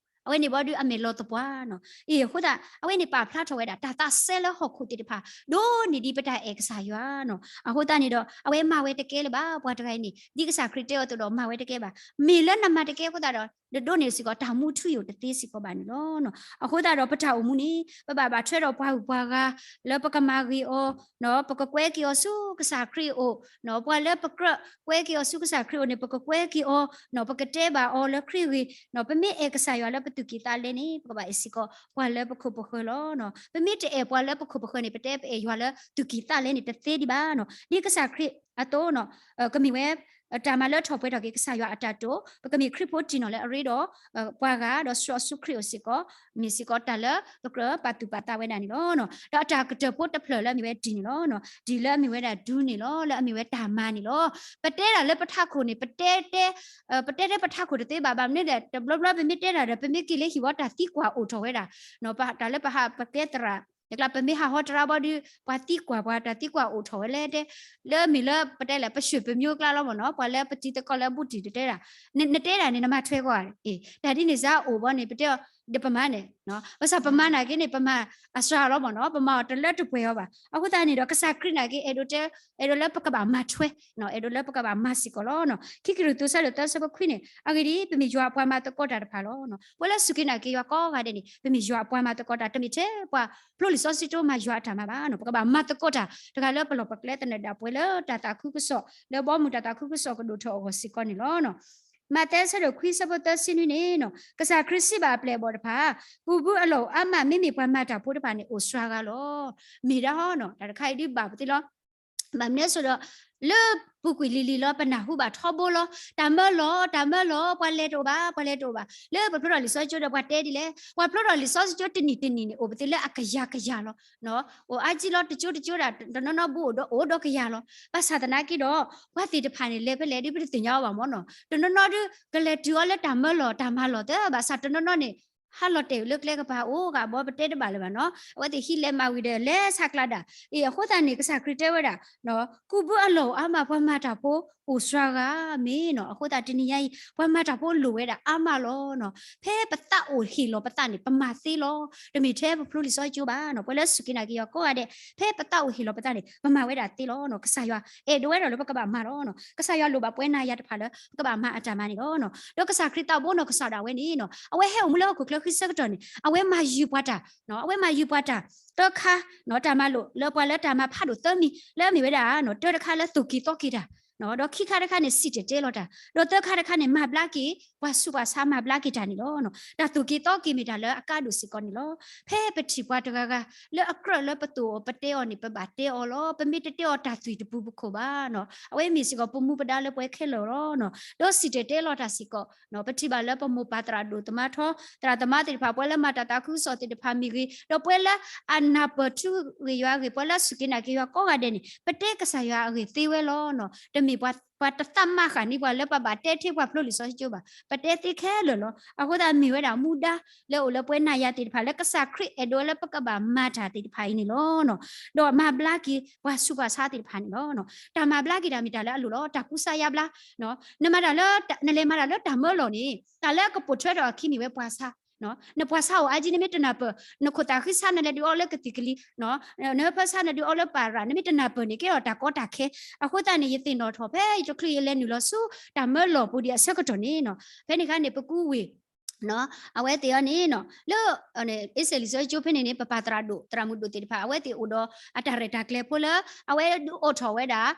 အဝဲန့ၣ်ဘီဒုးအမဲာ်လီၤသပှၢ်နီၤ. အံၤ အဃိသတး အဝဲန့ၣ်ပာ်ဖျါထီၣ်ဝဲဒၣ် တၢ်သးစဲလၢဟီၣ်ခိၣ်သ့ၣ်တဖၣ် ဒိၣ်န့ၢ်ဒံးပတၢ်အဲၣ်ကစၢ်ယွၤနီၤ. အဃိသတးန့ၣ်ဒီး အဝဲမၤဝဲတကဲလၢၤဘၣ် ပှၤတဂၤအံၤန့ၣ် ဒ်ကစၢ်ခရံာ်တဲအီၤအသိးဒီး မၤဝဲတကဲဘၣ်. မ့ၢ်လၢနမၤတကဲအဃိသတးဒီး ဒဒိးန့ၢ်စ့ၢ်ကီး တၢ်မူထူယိာ်တသ့စ့ၢ်ကီးဘၣ်န့ၣ်လီၤ. အဃိသတးဒီး ပတၢ်အိၣ်မူန့ၣ် ပဘၣ်ဘၣ်ထွဲဒီးပှၤဂုၤပှၤဂၤ လၢပကမၤဂ့ၤအီၤ ပကကွဲက့ၤအီၤဆူကစၢ်ခရံာ်အအိၣ်, ပှၤလၢပကြၢးကွဲက့ၤအီၤဆူကစၢ်ခရံာ်အအိၣ်န့ၣ် ပကကွဲက့ၤအီၤ, ပကတဲဘၣ်အီၤလၢခရံာ်ဂ့ၤ, ပမ့ၢ်အဲၣ်ကစၢ်ယွၤလၢပသူၣ်ကံၢ်သးလဲန့ၣ် ပကဘၣ်အဲၣ်စ့ၢ်ကီး ပှၤလၢပခိၣ်ပဃၢၤလီၤ. ပမ့ၢ်တအဲၣ်ပှၤလၢပခိၣ်ပဃၢၤန့ၣ် ပတဲပအဲၣ်ယွၤလၢသူၣ်ကံၢ်သးလဲန့ၣ် တသ့ဒံးဘၣ်နီၤ. ဒ်ကစၢ်ခရံာ်အသိးနီၤ ကမ့ၢ်ဝဲ တၢ်မၤလၢထီၣ်ပှဲၤထီၣ်က့ၤ ကစၢ်ယွၤအတၢ်တိာ်, ပကမ့ၢ်ခရံာ်ဖိတံၢ်နီၢ်လၢအရ့ဒီး ပှၤဂၤ ဒီးဆှၢအီၤဆူခရံာ်အအိၣ်စ့ၢ်ကီး, မ့ၢ်စ့ၢ်ကီးတၢ်လၢပကြၢးပာ်သူၣ်ပာ်သးဝဲဒၣ်န့ၣ်လီၤ. ဒီးအတၢ်ကတၢၢ်ဖိတဖျၢၣ်လၢအမ့ၢ်ဝဲတံၢ်န့ၣ်လီၤ. တံၢ်လၢအမ့ၢ်ဝဲဒၣ်ဒုန့ၣ်လီၤ, လၢအမ့ၢ်ဝဲတၢ်မၤန့ၣ်လီၤ. ပတဲတၢ်လၢပထးခိၣ်န့ၣ် ပတဲတဲ ပတဲတဲပထးခိၣ်တသ့ဘၣ်. ဘၣ်မနုၤလဲၣ် တဘျီဘျီပမ့ၢ်တဲတၢ်ဒီး ပမ့ၢ်က့ၤလၢဟံၣ်ဝီတၢ်သံကွၢ်အိၣ်ထီၣ်ဝဲဒၣ် တၢ်လၢပဟးပကဲသရၣ် ကျါ ပမ့ၢ်ဟးဟီတရါဘီဒုး ပှၤသံကွၢ်ပှၤ တၢ်သံကွၢ်အိၣ်ထီၣ်ဝဲလဲၣ်တဲ, လၢအမ့ၢ်လၢပတဲလဲၣ် ပရွှေ့ပမျိုးကျါလီၤမ့ၢ်နီၤ, ပှၤလၢပတံၤသကိးလၢအဘူးတံၢ်တတဲဒၣ်, နတဲဒၣ်န့ၣ် နမၤထွဲကွၢ်, တၢ်ဒ်န့ၣ်စ့ၢ်အိၣ်ဘီန့ၣ် ပတဲအီၤ ဒီးပမၤန့ၣ်, ဘၣ်ဆၣ်ပမၤနာ်က့န့ၣ် ပမၤအစှၤလီၤမ့ၢ်နီၤ, ပမၤအီၤတလၢတပှဲၤအီၤဘၣ်. အဃိသတးန့ၣ်ဒီး ကစၢ်ခရံာ်နာ်က့ အဲၣ်ဒိးတဲ အဲၣ်ဒိးလၢပကဘၣ်မၤထွဲ, အဲၣ်ဒိးလၢပကဘၣ်မၤစ့ၢ်ကီးလီၤ. ခံကရံၣ်သူး ဆၢဒိၣ်သၢ ဆၢဖိခွံန့ၣ် အဂ့ၢ်ဒ်အံၤ, ပမ့ၢ်ယွၤအပှၤမၤသကိးတၢ်တဖၣ်လီၤ. ပဝဲလၢစူၢ်က့ၤနာ်က့ၤယွၤကိးဂၤဒဲးန့ၣ် ပမ့ၢ်ယွၤအပှၤမၤသကိးတၢ်, တမ့ၢ်ထဲပှၤဖျိလံာ်စီဆှံကၠိမၤယွၤအတၢ်မၤဘၣ်နီၤ. ပကဘၣ်မၤသကိးတၢ်တဂၤလၢပလီၢ်ပကျဲသနၢၣ်ဒၣ်ပှဲၤလၢတၢ်သးခုကစီၣ် လၢဘီမုၢ်တၢ်သးခုကစီၣ်ကဒိၣ်ထီၣ်အဂီၢ်စ့ၢ်ကီးန့ၣ်လီၤ. မးသဲ ဆၢဒိၣ်ခွံ ဆၢဖိသၢဆံနွံန့ၣ်နီၤ, ကစၢ်ခရံာ်စံးဘၣ်အပျဲၢ်အဘီၣ်တဖၣ်, ကူးဘုအလီၢ်အိၣ်အါမး, မ့မ့ၢ်ပှၤမၤတၢ်ဖိတဖၣ်န့ၣ် အိၣ်စှၤဂၤလီၤ. မ့ၢ်ဒၣ်ဟီနီၤ, တၢ်တခါအံၤဒုးဘၣ်ပသ့လီၤ. ဘၣ်မနုၤအဃိဒီး လၢပူၤကွံာ်လံၤလံၤလီၤ ပနၢ်ဟူဘၣ်ထီဘိလီၤ. တၢ်မၢလီၤ, တၢ်မၢလီၤ, ပှၤလဲၤတအိၣ်ဘၣ်, ပှၤလဲၤတအိၣ်ဘၣ်. လၢပဖျိထီၣ်လံာ်စီဆှံကၠိဒီးပှၤတဲဒ်လဲၣ်, ပှၤဖျိထီၣ်လံာ်စီဆှံကၠိတနံၣ်တနံၣ်န့ၣ် အိၣ်ပသ့လၢအကယၤကယၤလီၤ. အိၣ်အါကံလီၤ တကၠိတကၠိဒၣ် တနီၤနီၤဘူးအိၣ်ဒီး အိၣ်ဒီးကယၤလီၤ. ဘၣ်ဆၣ်သနာ်က့ဒီး ပှၤသ့ၣ်တဖၣ်န့ၣ် လဲၤဖဲလဲၣ်ဒုးပတသ့ၣ်ညါအီၤဘၣ်မ့ၢ်နီၤ. တနီၤနီၤဒုး ကလဲၤတုၤအီၤလၢတၢ်မၢလီၤ တၢ်မၤလီၤသ့, ဘၣ်ဆၣ်တနီၤနီၤန့ၣ် ဟးလီၤတဲာ်လၢကျဲကပၤအိၣ်ဂၤဘီ ပတဲတဘၣ်လၢၤဘၣ်နီၤ. အဝဲသ့ၣ်ဟံးလဲၤမၤဝံၤဒီး လဲၤဆါကျါဒၣ်. အံၤ အဃိသတးန့ၣ် ကစၢ်ခရံာ်တဲဝဲဒၣ် ကူးဘုအလီၢ်အိၣ်အါမး ပှၤမၤတၢ်ဖိ အိၣ်စှၤဂၤမ့ၢ်နီၤ. အဃိသတးတနံၤညါအံၤ ပှၤမၤတၢ်ဖိလိၣ်ဝဲဒၣ်အါမးလီၤနီၤ. ဖဲပသးအိၣ်ဟ့ၣ်လီၤပသးန့ၣ် ပမၤသ့လီၤ. တမ့ၢ်ထဲပဖျိလံာ်စီဆှံကၠိဘၣ်နီၤ. ပှၤလၢစူၢ်က့ၤနာ်က့ၤယွၤကိးဂၤဒဲး ဖဲပသးအိၣ်ဟ့ၣ်လီၤပသးန့ၣ် ပမၤဝဲဒၣ်သ့လီၤနီၤ. ကစၢ်ယွၤအဲၣ်ဒိးဝဲဒၣ်လၢပကဘၣ်မၤလီၤနီၤ. ကစၢ်ယွၤလိၣ်ဘၣ်ပဝဲနၤယၤတဖၣ်လၢ ပကဘၣ်မၤအတၢ်မၤန့ၣ်လီၤနီၤ. ဒီးကစၢ်ခရံာ်သးဘိနီၢ်ကစၢ်ဒၣ်ဝဲန့ၣ်နီၤ အဝဲဟဲအိၣ်မူလၢဟီၣ်ခိၣ်ချၢဃံဆၢကတီၢ်န့ၣ် အဝဲမၤယုၤပှၤတၢ် အဝဲမၤယုၤပှၤတၢ် တၢခါ တၢ်မၤလိာ်လၢပှၤလၢတၢ်မၤဖးဒိၣ်သၢမံၤ လၢအမ့ၢ်ဝဲဒၣ် တၢတခါလၢသိၣ်က့ၤသီက့ၤတၢ် ဒီးခံခါတခါန့ၣ် စံၣ်တဲၤတဲလီၤတၢ် ဒီးသၢခါတခါန့ၣ် မၤဘျါက့ၤ ပှၤဆူးပှၤဆါမၤဘျါက့ၤတၢ်န့ၣ်လီၤ. တၢ်သိၣ်က့ၤသီက့ၤမ့ၢ်တၢ်လၢအကါဒိၣ်စ့ၢ်ကီးန့ၣ်လီၤ. ဖဲပထံၣ်ပှၤတဂၤဂၤ လၢအကြၢးလၢပသိၣ်အီၤပတဲအီၤန့ၣ် ပဘၣ်တဲအီၤလီၤ. ပမ့ၢ်တတဲအီၤတၢ်သွံၣ်တပူၤပခိၣ်ဘၣ်နီၤ အဝဲမ့ၢ်စ့ၢ်ကီးပမူပဒါလၢပှဲၤခဲလၢာ်လီၤ. ဒီးစံၣ်တဲၤတဲလီၤတၢ်စ့ၢ်ကီး ပထံၣ်ဘၣ်လၢပမိၢ်ပၢ်သရၣ်ဒိၣ်သမါထီ သရၣ်သမါသ့ၣ်တဖၣ် ပှၤလၢမၤတၢ်သးခုကစီၣ်သ့ၣ်တဖၣ်မ့ၢ်ဂ့ၤ ဒီးပှၤလၢအနၢ်ပၢၢ်ထူဂ့ၢ်ယွၤအဂ့ၢ် ပှၤလၢစူၢ်က့ၤနာ်က့ၤယွၤကိးဂၤဒဲးန့ၣ် ပတဲကစၢ်ယွၤအဂ့ၢ်သ့ဝဲလီၤနီၤ. တမ့ၢ်ပှၤတသးမၤဃာ်န့ၢ်ပှၤလၢပဘၣ်တဲထဲပှၤဖျိလံာ်စီဆှံကၠိဘၣ်. ပတဲသ့ခဲလၢာ်လီၤ. အဃိသတးမ့ၢ်ဝဲဒၣ်မူဒါ လၢအိၣ်လၢပဝဲနၤယၤသ့ၣ်တဖၣ်လၢကစၢ်ခရံာ်အဲၣ်ဒိးလၢပကဘၣ်မၤတၢ်သ့ၣ်တဖၣ်အံၤန့ၣ်လီၤ. ဒီးမၤဘျါက့ၤပှၤဆူးပှၤဆါသ့ၣ်တဖၣ်န့ၣ်လီၤ. တၢ်မၤဘျါက့ၤတၢ်မ့ၢ်တၢ်လၢအလိၣ်လီၤ. တၢ်ကူစါယါဘျါ နမၤတၢ်လၢ နလဲၤမၤတၢ်လၢတၢ်မၢလီၢ်န့ၣ် တၢ်လၢအကပိာ်ထွဲထီၣ်အခံမ့ၢ်ဝဲပှၤဆါ နပှၤဆါအိၣ်အါကံ နမ့ၢ်တနၢ်ပၢၢ် နခိၣ်သးဃံဆါ နလဲၤဒုးအီလၢကသံၣ်ကလံၤ နဟၢဖၢဆါ နဒုးအီလၢပၢ်ရၣ် နမ့ၢ်တနၢ်ပၢၢ်န့ၣ် ကဲထီၣ်တၢ်ကီတၢ်ခဲ. အဃိသတးန့ၣ် ယသ့ၣ်နီၣ်ထီၣ်ဖဲယတချုးယလဲၤနုာ်လီၤဆူတၢ်မၢလီၢ်ပူၤဒံးအဆၢကတီၢ်န့ၣ်နီၤ ဖဲန့ၣ်အခါန့ၣ် ပကူဝ့ၢ် အဝဲသ့ၣ်အီၤန့ၣ်နီၤ လၢ အ့စဲးလံာ်စီဆှံကၠိဖဲန့ၣ်န့ၣ် ပပၢ်သရၣ်ဒိၣ် သရၣ်မုၣ်ဒိၣ်သ့ၣ်တဖၣ် အဝဲသ့ၣ်အိၣ်ဒီးအတၢ်ရဲၣ်တၢ်ကျဲၤဖိလၢ အဝဲဒုးအိးထီၣ်ဝဲဒၣ်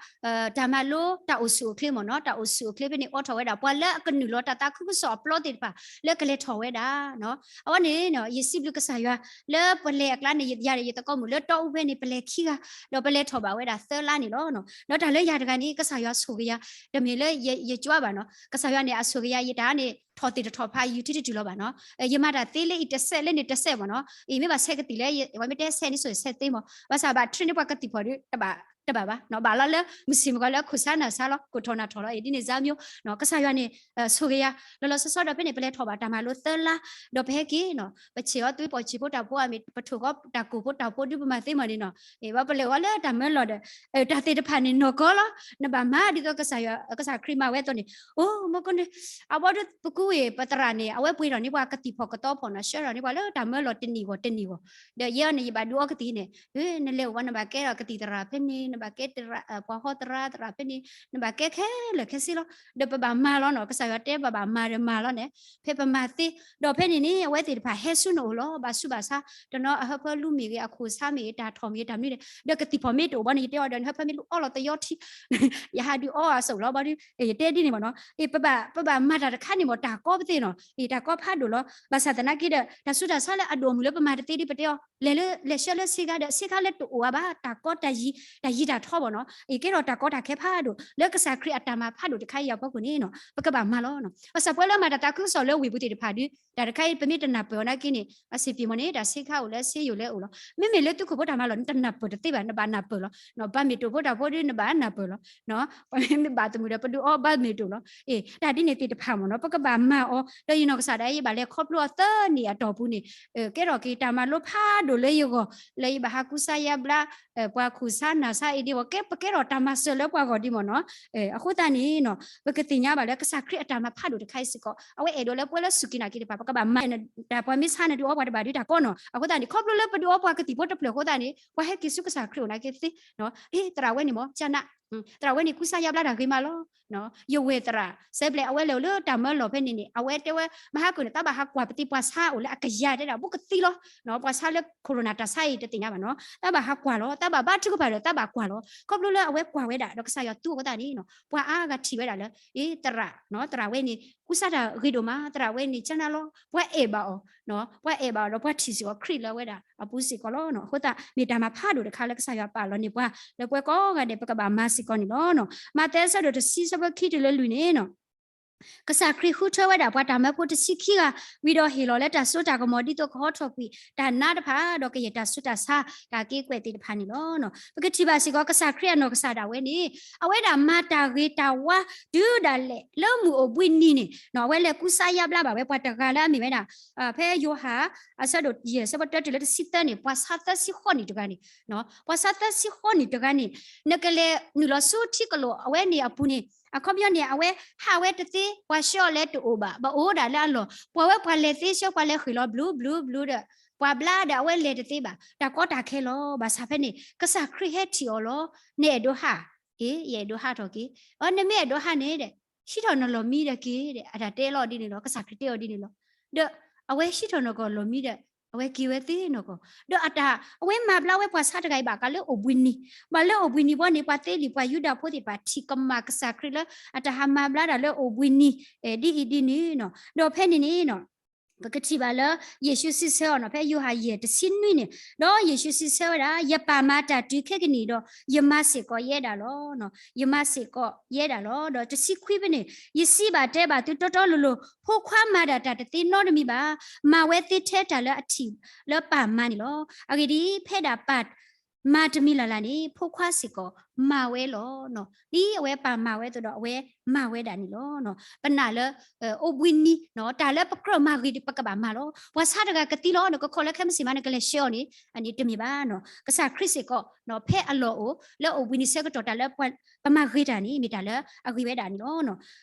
တၢ်မၤလိတၢ်အိၣ်ဆူၣ်အိၣ်ချ့မ့ၢ်နီၤ တၢ်အိၣ်ဆူၣ်အိၣ်ချ့ဖဲန့ၣ် အိးထီၣ်ဝဲဒၣ် ပှၤလၢအကနုာ်လီၤတၢ်သးခုကစီၣ်အပျီသ့ၣ်တဖၣ် လၢကလဲၤထီၣ်ဝဲဒၣ် အဝဲန့ၣ် ယစံးဘျုးကစၢ်ယွၤ လၢပလဲၤအကျါန့ၣ် ယၤဒီးယသကိးမုၣ်လၢတီအူဖဲန့ၣ် ပလဲၤခံဂၤ ဒီးပလဲၤထီၣ်ဘၣ်ဝဲဒၣ်သၢလါန့ၣ်လီၤ. ဒီးတၢ်လၢယၤတဂၤန့ၣ် ကစၢ်ယွၤဆိၣ်ဂ့ၤယၤ တမ့ၢ်လၢယကွၢ်ဘၣ်နီၤ ကစၢ်ယွၤန့ၣ် အဆိၣ်ဂ့ၤယၤ ယတၢ်န့ၣ် ထီၣ်သ့ၣ်တထီၣ်ဖး ယူၤထံတတုၤလီၤဘၣ်နီၤ ယမၤတၢ်သ့လၢအံၤတစဲးလၢန့ၣ်တစဲးမ့ၢ်နီၤ အံၤမ့ၢ်ဘၣ်ဆဲးကသံၣ်လၢ ဝဲမ့ၢ်တဲဆဲးန့ၣ် ဆိၣ်ဆဲးသ့မ့ၢ် ဘၣ်ဆၣ်ဘၣ် train န့ၢ်ပှၤကသံၣ်ဖီၣ်ဒီး တဘၣ် တဘၣ်ဘၣ်နီၤ ဘၣ်လီၤလၢ မုၢ်ဆ့ၣ်မုၢ်ဂီၤလၢခိၣ်ဆါနၢ်ဆါလီၤ ကိၢ်ထီၣ်နၢ်ထီၣ်လီၤ အံၤဒ်န့ၣ် ဇါမျိုး ကစၢ်ယွၤန့ၣ် ဆိၣ်ဂ့ၤယၤ လီၤလီၤဆီဆီဒီးဖဲန့ၣ် ပလဲၤထီၣ်ဘၣ်တၢ်မၤလိသၢလါ ဒီးပဟဲက့ၤနီၤ ပဆဲးအီၤသွံၣ်ပီၣ်ဆံးဖိတၢ်ဖိအမ့ၢ် ပထိၣ်ဃီတၢ်ကိၢ်ဖိတၢ်ဖိဒုးပမၤသ့မ့ၢ်န့ၣ်နီၤ ဘၣ်ပလဲၤဝဲလၢတၢ်မၢလီၢ်ဒီး တၢ်သ့ၣ်တဖၣ်န့ၣ်နီၢ်ကီၢ်လီၤ နဘၣ်မၤဒ်သိးကစၢ်ယွၤ ကစၢ်ခရံာ်မၤဝဲအသိးန့ၣ် အိၣ်မ့ၢ်ကန့ၣ် အဘီဒုးပကူဝ့ၢ်ပသရၣ်န့ၣ် အဝဲပှ့ၤထီၣ်န့ၢ်ပှၤကသံၣ်ဖီၣ်ကသီဖီၣ်နီၤ ဆှၢထီၣ်န့ၢ်ပှၤလၢတၢ်မၢလီၢ်တနံၣ်ဂီၢ်တနံၣ်ဂီၢ် ဒီးယဲအီၤန့ၣ် ယဘၣ်ဒုးအီကသံၣ်န့ၣ် နလဲၤအိၣ်ဝဲ နဘၣ်ကဲထီၣ်ကသံၣ်သရၣ်ဖဲန့ၣ် နဘၣ်ကဲသရၣ် ပှၤဟီသရၣ်သရၣ်ဖဲန့ၣ် နဘၣ်ကဲခဲလၢာ်ခဲဆ့လီၤ ဒီးပဘၣ်မၤလီၤနီၤ ကစၢ်ယွၤတဲပဘၣ်မၤဒီးမၤလီၤန့ၣ် ဖဲပမၤသ့ ဒီးဖဲန့ၣ်န့ၣ် အဝဲသ့ၣ်တဖၣ်ဟဲဆူနအိၣ်လီၤ ဘၣ်ဆူးဘၣ်ဆါ တနီၤအဟၢဖၢလူမ့ၢ်ဂ့ၤ အခိၣ်ဆါမ့ၢ်ဂ့ၤ တၢ်ထီၣ်မ့ၢ်ဂ့ၤ တၢ်မနုၤန့ၣ် ဒီးကသံၣ်ဖီၣ်မ့ၢ်တအိၣ်ဘၣ်န့ၣ် ယတဲအီၤဒီး နဟၢဖၢမ့ၢ်လူအီလီၤသယီထံ ယဟးဒုးအီအစိၣ်လီၤ ဘၣ်ဒုး ယတဲဒ်န့ၣ်မ့ၢ်နီၤ ပဘၣ် ပဘၣ်မၤတၢ်တခါန့ၣ်မ့ၢ် တၢ်ကီပသ့ၣ်နီၤ တၢ်ကီဖးဒိၣ်လီၤ ဘၣ်ဆၣ်သနာ်က့ဒီး တၢ်ဆူးတၢ်ဆါလၢအဒိၣ်အမုၢ်လၢပမၤတသ့ဒ်ပတဲအီၤ လဲၤလၢ လဲၤဆှၢလၢဆ့ကၤဒီး ဆ့ကၤလၢတအိၣ်အါဘၣ် တၢ်ကီတၢ်ယံၤ တၢ်ယံၤတၢ်ထီဘၣ်နီၤ အံၤကဲထီၣ်တၢ်ကီတၢ်ခဲဖးဒိၣ် လၢကစၢ်ခရံာ်အတၢ်မၤဖးဒိၣ်တခါအံၤအဖီခိၣ်န့ၣ်နီၤ ပကဘၣ်မၤလီၤနီၤ ဘၣ်ဆၣ်ပှၤလၢမၤတၢ်သးခုကစီၣ်လၢဝ့ၢ်ပူၤသ့ၣ်တဖၣ်ဒုး တၢ်တခါအံၤ ပမ့ၢ်တနၢ်ပၢၢ်အီၤနာ်က့န့ၣ် အဆင်ပြေမ့ၢ်န့ၣ် တၢ်ဆ့ကၤအိၣ်လၢဆ့ယိာ်လၢအိၣ်လီၤ မ့မ့ၢ်လၢသုးခိၣ်ဖိတၢ်မၤလီၢ်န့ၣ် တနၢ်ပၢၢ်တသ့ဘၣ် နဘၣ်နၢ်ပၢၢ်လီၤ ဘၣ်မ့ၢ်တိာ်ဖိတၢ်ဖိဒုး နဘၣ်နၢ်ပၢၢ်လီၤ ပမ့ၢ်ဘၣ်သမုာ်ဒီး ပဒုးအီဘၣ်မ့ၢ်တိာ်လီၤ အ့ တၢ်ဒ်န့ၣ်သ့ၣ်တဖၣ်မ့ၢ်နီၤ ပကဘၣ်မၤအီၤ ဒီးယနီၢ်ကစၢ်ဒၣ် ယဘၣ်လဲၤခီဖျိအီၤသၢနံၣ်အတီၢ်ပူၤန့ၣ် ကဲထီၣ်က့ၤတၢ်မၤလိဖးဒိၣ်လၢယဂီၢ် လၢယဘၣ်ဟးကူစါယါဘျါ ပှၤခိၣ်ဆါနၢ်ဆါအံၤဒ်မ့ၢ် ကဲပကဲထီၣ်တၢ်မၤစၢၤလၢပှၤဂီၢ်ဒ်မ့ၢ်နီၤ အဃိသတးန့ၣ်နီၤ ပကသ့ၣ်ညါဘၣ်လၢကစၢ်ခရံာ်အတၢ်မၤဖးဒိၣ်တခါအံၤစ့ၢ်ကီး အဝဲအဲၣ်ဒိးလၢပှၤလၢစူၢ်က့ၤနာ်က့ၤတဖၣ် ပကဘၣ်မၤ တၢ်ပှၤမ့ၢ်ဆါနဒုးအီပှၤတဘၣ်ဒုးတၢ်ကီနီၤ အဃိသတးန့ၣ် ခီဖျိလၢပဒုးအီပှၤကသံၣ်ဖိတဖျၢၣ်အဃိသတးန့ၣ် ပှၤဟဲက့ၤဆူကစၢ်ခရံာ်အိၣ်နာ်က့သ့ အ့ သရၣ်ဝဲန့ၣ်မ့ၢ် ကနၣ် သရၣ်ဝဲန့ၣ်ကူစါယါဘျါတၢ်ဂ့ၤမးလီၤ ယဝဲၢ်သရၣ် စဲပျဲအဝဲလဲၤအိၣ်လၢတၢ်မၢလီၢ်ဖဲန့ၣ်န့ၣ် အဝဲတဲဝဲ မဟါကၢၢ်န့ၣ် တၢ်ဘၣ်ဟးကွၢ်ပသံၣ်ပှၤဆါအိၣ်လၢအကယၤတဲဒၣ် ဘူးကသံလီၤ ပှၤဆါလၢ corona တၢ်ဆါအံၤတသ့ၣ်ညါဘၣ်နီၤ တၢ်ဘၣ်ဟးကွၢ်လီၤ တၢ်ဘၣ်ဘါထုကဖၣ်ဒီး တၢ်ဘၣ်ကွၢ်လီၤ ခီဖျိလၢအဝဲကွၢ်ဝဲဒၣ် ဒီးကစၢ်ယွၤသူအဃိသတးန့ၣ်နီၤ ပှၤအါဂၤထံၣ်ဝဲဒၣ်လၢ အ့ သရၣ် သရၣ်ဝဲန့ၣ် ကူစါတၢ်ဂ့ၤဒိၣ်မး သရၣ်ဝဲန့ၣ် ကနၣ်လီၤ ပှၤအဲၣ်ဘၣ်အီၤ ပှၤအဲၣ်ဘၣ်အီၤဒီးပှၤထံၣ်စ့ၢ်ကီးခရံာ်လၢအဝဲဒၣ်အပူၤစ့ၢ်ကီးလီၤ အဃိသတး မ့ၢ်တၢ်မၤဖးဒိၣ်တခါလၢကစၢ်ယွၤပာ်လီၤန့ၢ်ပှၤ လၢပှၤကိးဂၤဒဲး ပကဘၣ်မၤစ့ၢ်ကီးန့ၣ်လီၤ မးသဲအဆၢဒိၣ်တဆံ ဆၢဖိခံတုၤလၢလွံၢ်န့ၣ်နီၤ ကစၢ်ခရံာ်ဃုထၢဝဲဒၣ်ပှၤတၢ်မၢဖိတဆံခံဂၤ ဝံၤဒီးဟ့ၣ်လီၤလၢတၢ်စိတၢ်ကမီၤ ဒ်သိးကဟီထီၣ်ကွံာ်တၢ်နါတဖၣ် ဒီးကယဲၢ်တၢ်ဆူးတၢ်ဆါ တၢ်က့ၤကွဲးသ့ၣ်တဖၣ်န့ၣ်လီၤ. ပကထံၣ်ဘၣ်စ့ၢ်ကီး ကစၢ်ခရံာ်အနီၢ်ကစၢ်ဒၣ်ဝဲန့ၣ် အဝဲဒၣ်မၤတၢ်ဂ့ၤတၢ်ဝါ တုၤဒၣ်လဲာ်လၢမုၢ်အိၣ်ဘှံးနံၤန့ၣ် အဝဲလဲၤကူစါယါဘျါဘၣ်ဝဲပှၤတဂၤလၢအမ့ၢ်ဝဲဒၣ် ဖဲယိၤဟၣ် အဆၢဒိၣ်ယဲၢ် ဆၢဖိတၢတုၤလၢတဆံသၢန့ၣ် ပှၤဆါသၢဆံဃိးနံၣ်တဂၤန့ၣ် ပှၤဆါသၢဆံဃိးနံၣ်တဂၤန့ၣ် နကလဲၤနုာ်လီၤဆူထံကလိာ်အဝဲန့ၣ်အပူၤန့ၣ် အခီပညီန့ၣ် အဝဲဟးဝဲတသ့ ပှၤဆှၢအီၤလၢတအိၣ်ဘၣ်, ဘၣ်အိၣ်ဒၣ်လၢအလီၢ်, ပှၤဝဲပှၤလဲၤသ့ဆှၢပှၤလဲၤဃ့ၢ်လီၤ ဘျုးဘျုးဘျုးဒီး ပှၤဘျါဒီးအဝဲလဲၤတသ့ဘၣ်, တၢ်ကီတၢ်ခဲလီၤ. ဘၣ်ဆၣ်ဖဲန့ၣ် ကစၢ်ခရံာ်ဟဲထံၣ်အီၤလီၤ. နအဲၣ်ဒိးဟး, အ့ ယအဲၣ်ဒိးဟးထီၣ်က့ၤ. အ နမ့ၢ်အဲၣ်ဒိးဟးန့ၣ်ဒီး ဟံးထီၣ်နလီၢ်မံဒီးက့ၤဒီး အတၢ်တဲလီၤဒ်န့ၣ်လီၤ. ကစၢ်ခရံာ်တဲအီၤဒ်န့ၣ်လီၤ. ဒီးအဝဲဟံးထီၣ်နီၢ်ကီၢ်လီၢ်မံဒီး အဝဲက့ၤဝဲသ့နီၢ်ကီၢ်. ဒီးအတၢ် အဝဲမၤဘျါဝဲပှၤဆါတဂၤအံၤဘၣ်ဃးလၢအိၣ်ဘှံးနံၤ, ဘၣ်လၢအိၣ်ဘှံးနံၤဘီန့ၣ် ပှၤသ့လံာ်ပှၤယူဒၤဖိသ့ၣ်တဖၣ် ထံၣ်ကမၣ်ကစၢ်ခရံာ်လၢ အတၢ်ဟးမၤဘျါတၢ်လၢအိၣ်ဘှံးနံၤ ဒ်အံၤဒ်န့ၣ်နီၤ. ဒီးဖဲန့ၣ်န့ၣ်နီၤ ပကထံၣ်ဘၣ်လၢ ယ့ၣ်ၡူးစံးဆၢအီၤနီၤ ဖဲယိၤဟၣ်ယဲၢ်တဆံနွံန့ၣ်, ဒီးယ့ၣ်ၡူးစံးဆၢဝဲဒၣ်, ယပၢ်မၤတၢ်တုၤခဲကနံၣ်ဒီး ယမၤစ့ၢ်ကီးယဲဒၣ်လီၤ. ယမၤစ့ၢ်ကီးယဲဒၣ်လီၤ. ဒီးတဆံခွံဖဲန့ၣ်, ယစံးဘၣ်တဲဘၣ်သုတီတီလိၤလိၤ, ဖိခွါမၤဒၣ်တၢ်တသ့နီတမံၤဘၣ်, မၤဝဲသ့ထဲတၢ်လၢအထံၣ်လၢပၢ်မၤန့ၣ်လီၤ. အဂ့ၢ်ဒ်အံၤ, ဖဲဒၣ်ပၢ်မၤတမံၤလၢ်လၢ်န့ၣ် ဖိခွါစ့ၢ်ကီးမၤဝဲလီၤ. ဒ်အဝဲပၢ်မၤဝဲအသိးဒီး အဝဲမၤဝဲဒၣ်န့ၣ်လီၤ. ပနာ်လၢ အိၣ်ဘှံးနံၤ တၢ်လၢပကြၢးမၤဂ့ၤဒီး ပကဘၣ်မၤလီၤ. ပှၤဆါတဂၤကသံလီၤ နကခိးလၢခဲမုၢ်ဆ့ၣ်မး နကလဲၤဆှၢအီၤန့ၣ် အန့ၣ်တမ့ၢ်ဘၣ်နီၤ. ကစၢ်ခရံာ်စ့ၢ်ကီး ဖဲအလီၢ်အိၣ် လၢအိၣ်ဘှံးနံၤဆၢကတီၢ် တၢ်လၢပမၤဂ့ၤတၢ်န့ၣ် မ့ၢ်တၢ်လၢအဂ့ၤဝဲဒၣ်န့ၣ်လီၤ.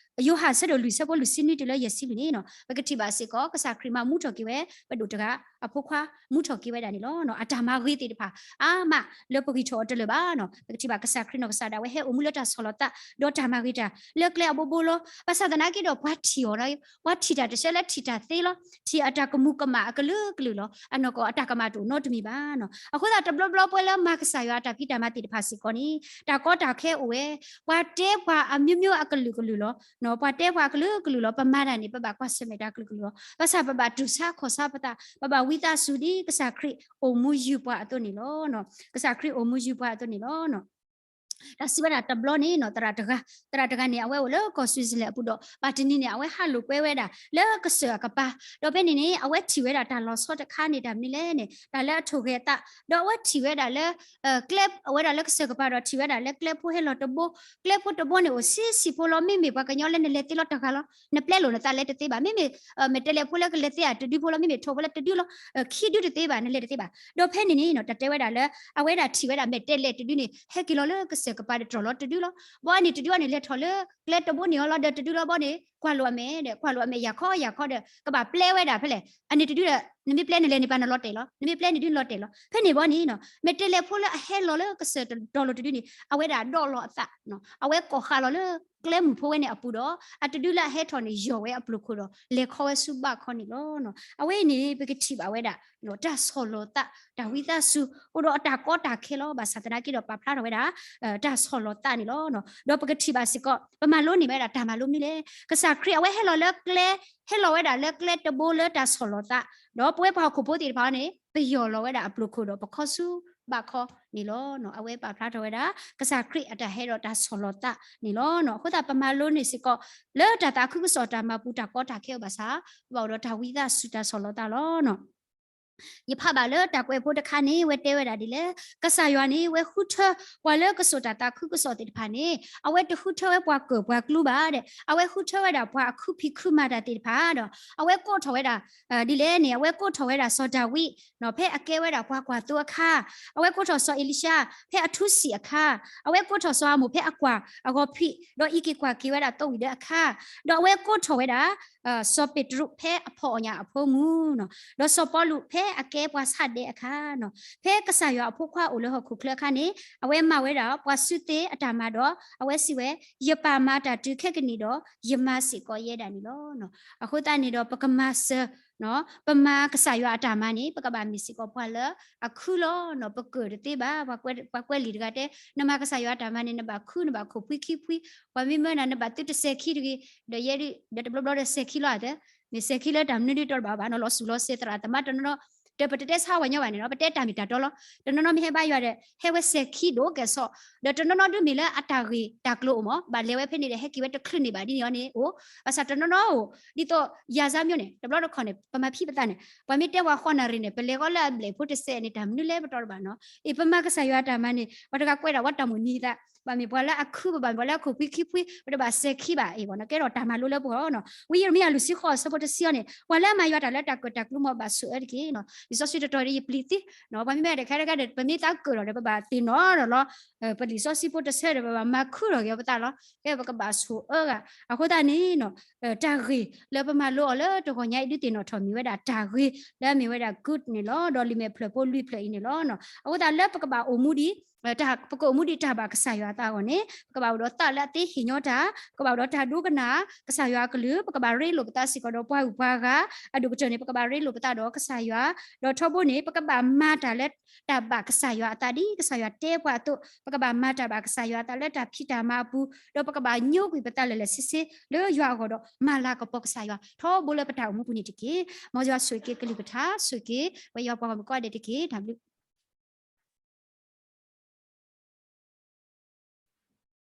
ယိၤဟၣ်ဆၢဒိၣ်လွံၢ်ဆၢဖိလွံၢ်ဆံနွံတုၤလၢယဲၢ်ဆံလွံၢ်န့ၣ်နီၤ ပကထံၣ်ဘၣ်စ့ၢ်ကီး ကစၢ်ခရံာ်မၤမူထီၣ်က့ၤဝဲ ပဒိၣ်တဂၤအဖိခွါ မူထီၣ်က့ၤဝဲဒၣ်န့ၣ်လီၤ. အတၢ်မၤဂ့ၤသ့ၣ်တဖၣ် အါမးလၢပဂံၢ်ထီၣ်အီၤတလၢာ်ဘၣ်နီၤ. ပကထံၣ်ဘၣ်ကစၢ်ခရံာ်နီၢ်ကစၢ်ဒၣ်ဝဲဟဲအိၣ်မူလၢတၢ်ဆီၣ်လီၤသး ဒီးတၢ်မၤဂ့ၤတၢ် လၢကျဲအဘိဘိလီၤ. ဘၣ်ဆၣ်သနာ်က့ဒီး ပှၤထံၣ်အီၤ ပှၤထံၣ်တၢ်တဆှၢလၢထံၣ်တၢ်သ့လီၤ. ထံၣ်အတၢ်ကမူၤကမၣ်အကလုာ်ကလုာ်လီၤ. အနီၢ်ကီၢ်အတၢ်ကမၣ်တအိၣ်နီတမံၤဘၣ်နီၤ. အဃိသတးတဘျီဘျီပဝဲလၢမၤကစၢ်ယွၤအတၢ်ဖံးတၢ်မၤသ့ၣ်တဖၣ်စ့ၢ်ကီးန့ၣ် တၢ်ကီတၢ်ခဲအိၣ်ဝဲ, ပှၤတဲပှၤအမျိုးမျိုးအကလုာ်ကလုာ်လီၤ. ပှၤတဲပှၤအကလုာ်ကလုာ်လီၤ. ပမၤတၢ်န့ၣ် ပဘၣ်ကွၢ်ဆၢၣ်မဲာ်တၢ်ကလုာ်ကလုာ်လီၤ. ဘၣ်ဆၣ်ပဘၣ်တူၢ်ဆါခီၣ်ဆါပသး, ပဘၣ်ဝံသးစူၤဒ်ကစၢ်ခရံာ်အိၣ်မူယုၢ်ပှၤအသိးန့ၣ်လီၤ. ကစၢ်ခရံာ်အိၣ်မူယုၢ်ပှၤအသိးန့ၣ်လီၤ. တၢ်စံးဝဲဒၣ်တဘျီန့ၣ်နီၤ သရၣ်တဂၤ, သရၣ်တဂၤန့ၣ် အဝဲအိၣ်လၢကီၢ် Switzerland အပူၤဒီး ဘၣ်တနံၤန့ၣ် အဝဲဟးလိာ်ကွဲဝဲဒၣ် လၢကစၢၢ်အကပၤ, ဒီးဖဲန့ၣ်န့ၣ် အဝဲထံၣ်ဝဲဒၣ်တၢ်လီၤဆီတခါန့ၣ် တၢ်မနုၤလဲၣ်န့ၣ် တၢ်လၢအထိၣ်ဂဲၤအသး, ဒီးအဝဲထံၣ်ဝဲဒၣ်လၢ ကျဲ အဝဲဒၣ်လၢကစၢၢ်ကပၤဒီးထံၣ်ဝဲဒၣ်လၢကျဲဖိဟဲလီၤတဘိ, ကျဲဖိတဘိန့ၣ်အိၣ်ဆံးဆံးဖိလီၤ. မ့မ့ၢ်ပှၤကညီလၢနလဲၤသ့လီၤတဂၤလီၤ, နပျဲလိာ်နသးလဲၤတသ့ဘၣ်. မ့မ့ၢ် မဲာ်တဲးလဲးဖိလၢကလဲၤသ့ဧါတဒုဖိလီၤ, မ့မ့ၢ်ထိၣ်ဖိလၢတဒုလီၤ, ခံဒုတသ့ဘၣ် နလဲၤတသ့ဘၣ်. ဒီးဖဲန့ၣ်န့ၣ်နီၤ တၢ်တဲဝဲဒၣ်လၢ အဝဲဒၣ်ထံၣ်ဝဲဒၣ်မဲာ်တဲးလဲးတဒုန့ၣ် ဟဲက့ၤလီၤလၢကစၢၢ်ကပၤဒီးတြီၢ်လီၤတဒုလီၤ. ဘီန့ၣ်တဒုအီၤန့ၣ် လဲၤထီၣ်လၢကျဲတဘိန့ၣ်အီၤလီၤဒီးတဒုလီၤ. ဘီန့ၣ် ကွၢ်လိာ်အမဲာ်ဒီး ကွၢ်လိာ်အမဲာ် ယၤခီယၤခီဒီး ကဘၣ်ပျဲဝဲဒၣ်ဖဲလဲၣ်. အန့ၣ်တဒုဒီး နမ့ၢ်ပျဲနလဲၤန့ၣ် ပှၤနလီၤတဲာ်လီၤ, နမ့ၢ်ပျဲန့ၣ်ဒုလီၤတဲာ်လီၤ. ဖဲန့ၣ်ဘီန့ၣ်နီၤ မဲာ်တဲးလဲးဖိလၢအဟဲလီၤလၢကစၢၢ်တြီၢ်လီၤတဒုန့ၣ် အဝဲဒၣ်ဒီးလီၤအသး, အဝဲကိးဃာ်လီၤလၢကျဲမုၢ်ဖိဝဲန့ၣ်အပူၤဒီး အတဒုလၢအဟဲထီၣ်န့ၣ် ယီၢ်ဝဲအပျိၢ်ခိၣ်ဒီး လဲၤခီဝဲဆူဘၣ်ခီန့ၣ်လီၤ. အဝဲအံၤန့ၣ် ပကထံၣ်ဘၣ်ဝဲဒၣ် တၢ်ဆီၣ်လီၤသး တၢ်ဝံသးစူၤ အိၣ်ဒီးအတၢ်ကီတၢ်ခဲလီၤ. ဘၣ်ဆၣ်သနာ်က့ဒီးပာ်ဖျါထီၣ်ဝဲဒၣ် တၢ်ဆီၣ်လီၤသးန့ၣ်လီၤ. ဒီးပကထံၣ်ဘၣ်စ့ၢ်ကီး ပမၤလိန့ၢ်ဝဲဒၣ်တၢ်မၤလိမနုၤလဲၣ်. ကစၢ်ခရံာ်အဝဲဟဲလီၤလၢကျဲ, ဟဲလီၤဝဲဒၣ်လၢကျဲတဘိလၢတၢ်ဆီၣ်လီၤသး, ဒီးပဝဲပှၤဟီၣ်ခိၣ်ဖိသ့ၣ်တဖၣ်န့ၣ် ပယီၢ်လီၤဝဲဒၣ်အပျိၢ်ခိၣ်ဒီးပခီဆူဘၣ်ခီန့ၣ်လီၤ. အဝဲပာ်ဖျါထီၣ်ဝဲဒၣ် ကစၢ်ခရံာ်အတၢ်ဟဲဒီးတၢ်ဆီၣ်လီၤသးန့ၣ်လီၤ. အဃိသတးပမၤလိန့ၢ်စ့ၢ်ကီး လၢတၢ်သးခုကစီၣ်တၢ်မၤပူၤတၢ်ကီတၢ်ခဲအိၣ်ဘၣ်ဆၣ် ပဘၣ်အိၣ်ဒီးတၢ်ဝံသးစူၤတၢ်ဆီၣ်လီၤသးလီၤ. ယဖးဘၣ်လၢတၢ်ကွဲးဖိတခါန့ၣ် ဝဲတဲဝဲဒၣ်ဒ်လဲၣ်, ကစၢ်ယွၤန့ၣ် ဝဲဃုထၢ ပှၤလၢကစိာ်တၢ်သးခုကစီၣ်သ့ၣ်တဖၣ်န့ၣ် အဝဲတဃုထၢဝဲပှၤကၢၢ်ပှၤကျူဘၣ်ဒီး အဝဲဃုထၢဝဲဒၣ်ပှၤအခုဖံးခုမၤတၢ်သ့ၣ်တဖၣ်ဒီး အဝဲကိးထီၣ်ဝဲဒၣ် ဒ်လဲၣ်န့ၣ် အဝဲကိးထီၣ်ဝဲဒၣ်စီၤဒၤဝံး ဖဲအကဲဝဲဒၣ်ပှၤကွၢ်သိအခါ, အဝဲကိးထီၣ်စီၤအ့လံၡါ ဖဲအထူစံးအခါ, အဝဲကိးထီၣ်စီၤအၤမိၣ်ဖဲအကွၢ်အဂီၤဖံး ဒီးအံးက့ၤကွၢ်က့ၤဝဲဒၣ်သီဝံၣ်ဒၢအခါ, ဒီးအဝဲကိးထီၣ်ဝဲဒၣ် စီၤပ့းတရူး ဖဲအဖီၣ်အီၣ်ညၣ်အဖိမုၢ်, ဒီးစီၤပီလူး ဖဲအကဲပှၤဆါဒဲအခါ, ဖဲကစၢ်ယွၤအဖိခွါအိၣ်လၢဟီၣ်ခိၣ်ချၢအခါန့ၣ် အဝဲမၤဝဲဒၣ်ပှၤစုသ့အတၢ်မၤဒီး အဝဲစံးဝဲ, ယပၢ်မၤတၢ်တုၤခဲကနံၣ်ဒီး ယမၤစ့ၢ်ကီးယဲဒၣ်န့ၣ်လီၤ. အဃိသတးန့ၣ်ဒီး ပကမၤစၢၤ ပမၤကစၢ်ယွၤအတၢ်မၤန့ၣ် ပကဘၣ်မ့ၢ်စ့ၢ်ကီးပှၤလၢအခုလီၤ. ပကၢၢ်တသ့ဘၣ်, ပှၤကွဲးလံာ်တဂၤတဲ နမၤကစၢ်ယွၤအတၢ်မၤန့ၣ် နဘၣ်ခု နဘၣ်ခိၣ်ဖှံခံဖှံ, ပှၤမ့ၢ်မၢနၤ နဘၣ်သုတစဲၤခံတဂ့ၤ, ဒီးယဲဒၣ် ဒီးတဘျီဘျီဒီးစဲၤခံလီၤအသး, မ့ၢ်စဲၤခံလၢတၢ်မနုၤဒ်တီတဘၣ်ဘၣ်နီၤ, လီၤစူၤလီၤစဲၤသရၣ်သမါတနီၤနီၤ, ဒီးပတတဲဆါဝဲညီဘၣ်န့ၣ်နီၤ, ပတဲတၢ်မ့ၢ်တၢ်တီလီၤ. တနီၤနီၤမ့ၢ်ဟဲဘါယွၤဒီး ဟဲဝဲစဲၤခံဒိၣ်ကဲၣ်ဆိး, ဒီးတနီၤနီၤဒုးမ့ၢ်လၢအတၢ်ဂ့ၢ်တၢ်ကျိၤအိၣ်မး, ဘၣ်လဲၤဝဲဖဲန့ၣ်ဒီး ဟဲက့ၤဝဲတချုးန့ၣ်ဘၣ်ဒ်န့ၣ်အီၤန့ၣ်အိၣ်, ဘၣ်ဆၣ်တနီၤနီၤအိၣ် ဒ်သိး ယၤစၢ်မၠိန့ၣ် တဘျီတခီၣ်န့ၣ် ပမၤဖံးပသးန့ၣ် ပှၤမ့ၢ်တဲပှၤဃီနၣ်ရံၣ်န့ၣ် ပလဲၤဃီလၢအဘျဲၣ်ဖိတစဲးန့ၣ် တၢ်မနုၤလဲၣ်ပတီၢ်တဘၣ်နီၤ, အ့ၣ် ပမၤကစၢ်ယွၤတၢ်မၤန့ၣ် ပှၤတဂၤကွဲးဒၣ်ဝဲတၢ်မိၣ်နံၤသး, ဘၣ်မ့ၢ်ပှၤလၢအခု ပဘၣ်မ့ၢ်ပှၤလၢအခိၣ်ဖှံခံဖှံ ပတဘၣ်စဲၤခံဘၣ်အံၤဘၣ်နီၤ, ကဲထီၣ်တၢ်မၤလိလၢပဂီၢ်နီၤ. ဝံယံးရမံယၤလွံၢ်ဆံဃိးအဆၢဖိတဆံအီၤန့ၣ် ပှၤလၢအမၤယွၤတၢ်လၢတၢ်ကၢၣ်တၢ်ကျူမး ဘၣ်ဆိၣ်အၢတက့ၢ်နီၤ. လံာ်စီဆှံတတီၤဒီးယပျံၤသ့, ပှၤမ့ၢ်မ့ၢ်တခါတခါဒီး ပမ့ၢ်သးကၢၣ်လီၤဒီး ပဘၣ်သ့ၣ်နီၣ်ဒီးလီၤ, ပလံာ်စီဆှံဖိတဆၢဒီး ပဘၣ်မၤခုၣ်ထီၣ်က့ၤအီၤပသးလီၤ. ကဲ ပကဘၣ်ဆိၣ်အၢဂၤ အဃိသတးန့ၣ် တၢ်ဂ့ၢ်လၢပမၤလိအီၤလၢတဂီၤညါအံၤ ဒုးသ့ၣ်နီၣ်ထီၣ်မ့ၢ်ဝဲဒၣ်တၢ်ဂ့ၤလၢအမ့ၢ်ဝဲဒၣ် good န့ၣ်လီၤ. ဒီးလံာ်မဲာ်ဖျၢၣ်ဖိလွံၢ်ဖျၢၣ်အံၤန့ၣ်လီၤ. အဃိသတးလၢပကဘၣ်အိၣ်မူဒံး ပကအိၣ်မူဒံးတၢ်ဘၣ်ကစၢ်ယွၤအသးအဂီၢ်န့ၣ် ပကဘၣ်အိၣ်ဒီးသးလၢအသ့ဟ့ၣ်ညီတၢ်, ပကဘၣ်အိၣ်ဒီးတၢ်ဒိကနၣ် ကစၢ်ယွၤအကလုၢ်, ပကဘၣ်ရ့လိာ်ပသးစ့ၢ်ကီးဒီးပှၤဂုၤပှၤဂၤ, အဒိၣ်ကတၢၢ်န့ၣ် ပကဘၣ်ရ့လိာ်ပသးဒီးကစၢ်ယွၤ, ဒီးထီဘိန့ၣ် ပကဘၣ်မၤတၢ်လၢတၢ်ဘၣ်ကစၢ်ယွၤအသးဒ်ကစၢ်ယွၤတဲပှၤအသိး, ပကဘၣ်မၤတၢ်ဘၣ်ကစၢ်ယွၤအသးလၢတၢ်ဖံးတၢ်မၤအပူၤ, ဒီးပကဘၣ်ညိကွံာ်ပသးလၢာ်လၢာ်ဆ့ဆ့လၢယွၤအဂီၢ်ဒီး မၤလၤကပီၤကစၢ်ယွၤ ထီဘိလၢပတၢ်အိၣ်မူပူၤန့ၣ်တက့ၢ်. မ်ယွၤဆိၣ်ဂ့ၤက့ၤကလုၢ်ကထါ, ဆိၣ်ဂ့ၤက့ၤ ပဝဲယွၤပှၤဂီၢ်မုၢ်ကိးဂၤဒဲးတက့ၢ်. တၢ်ဘျုး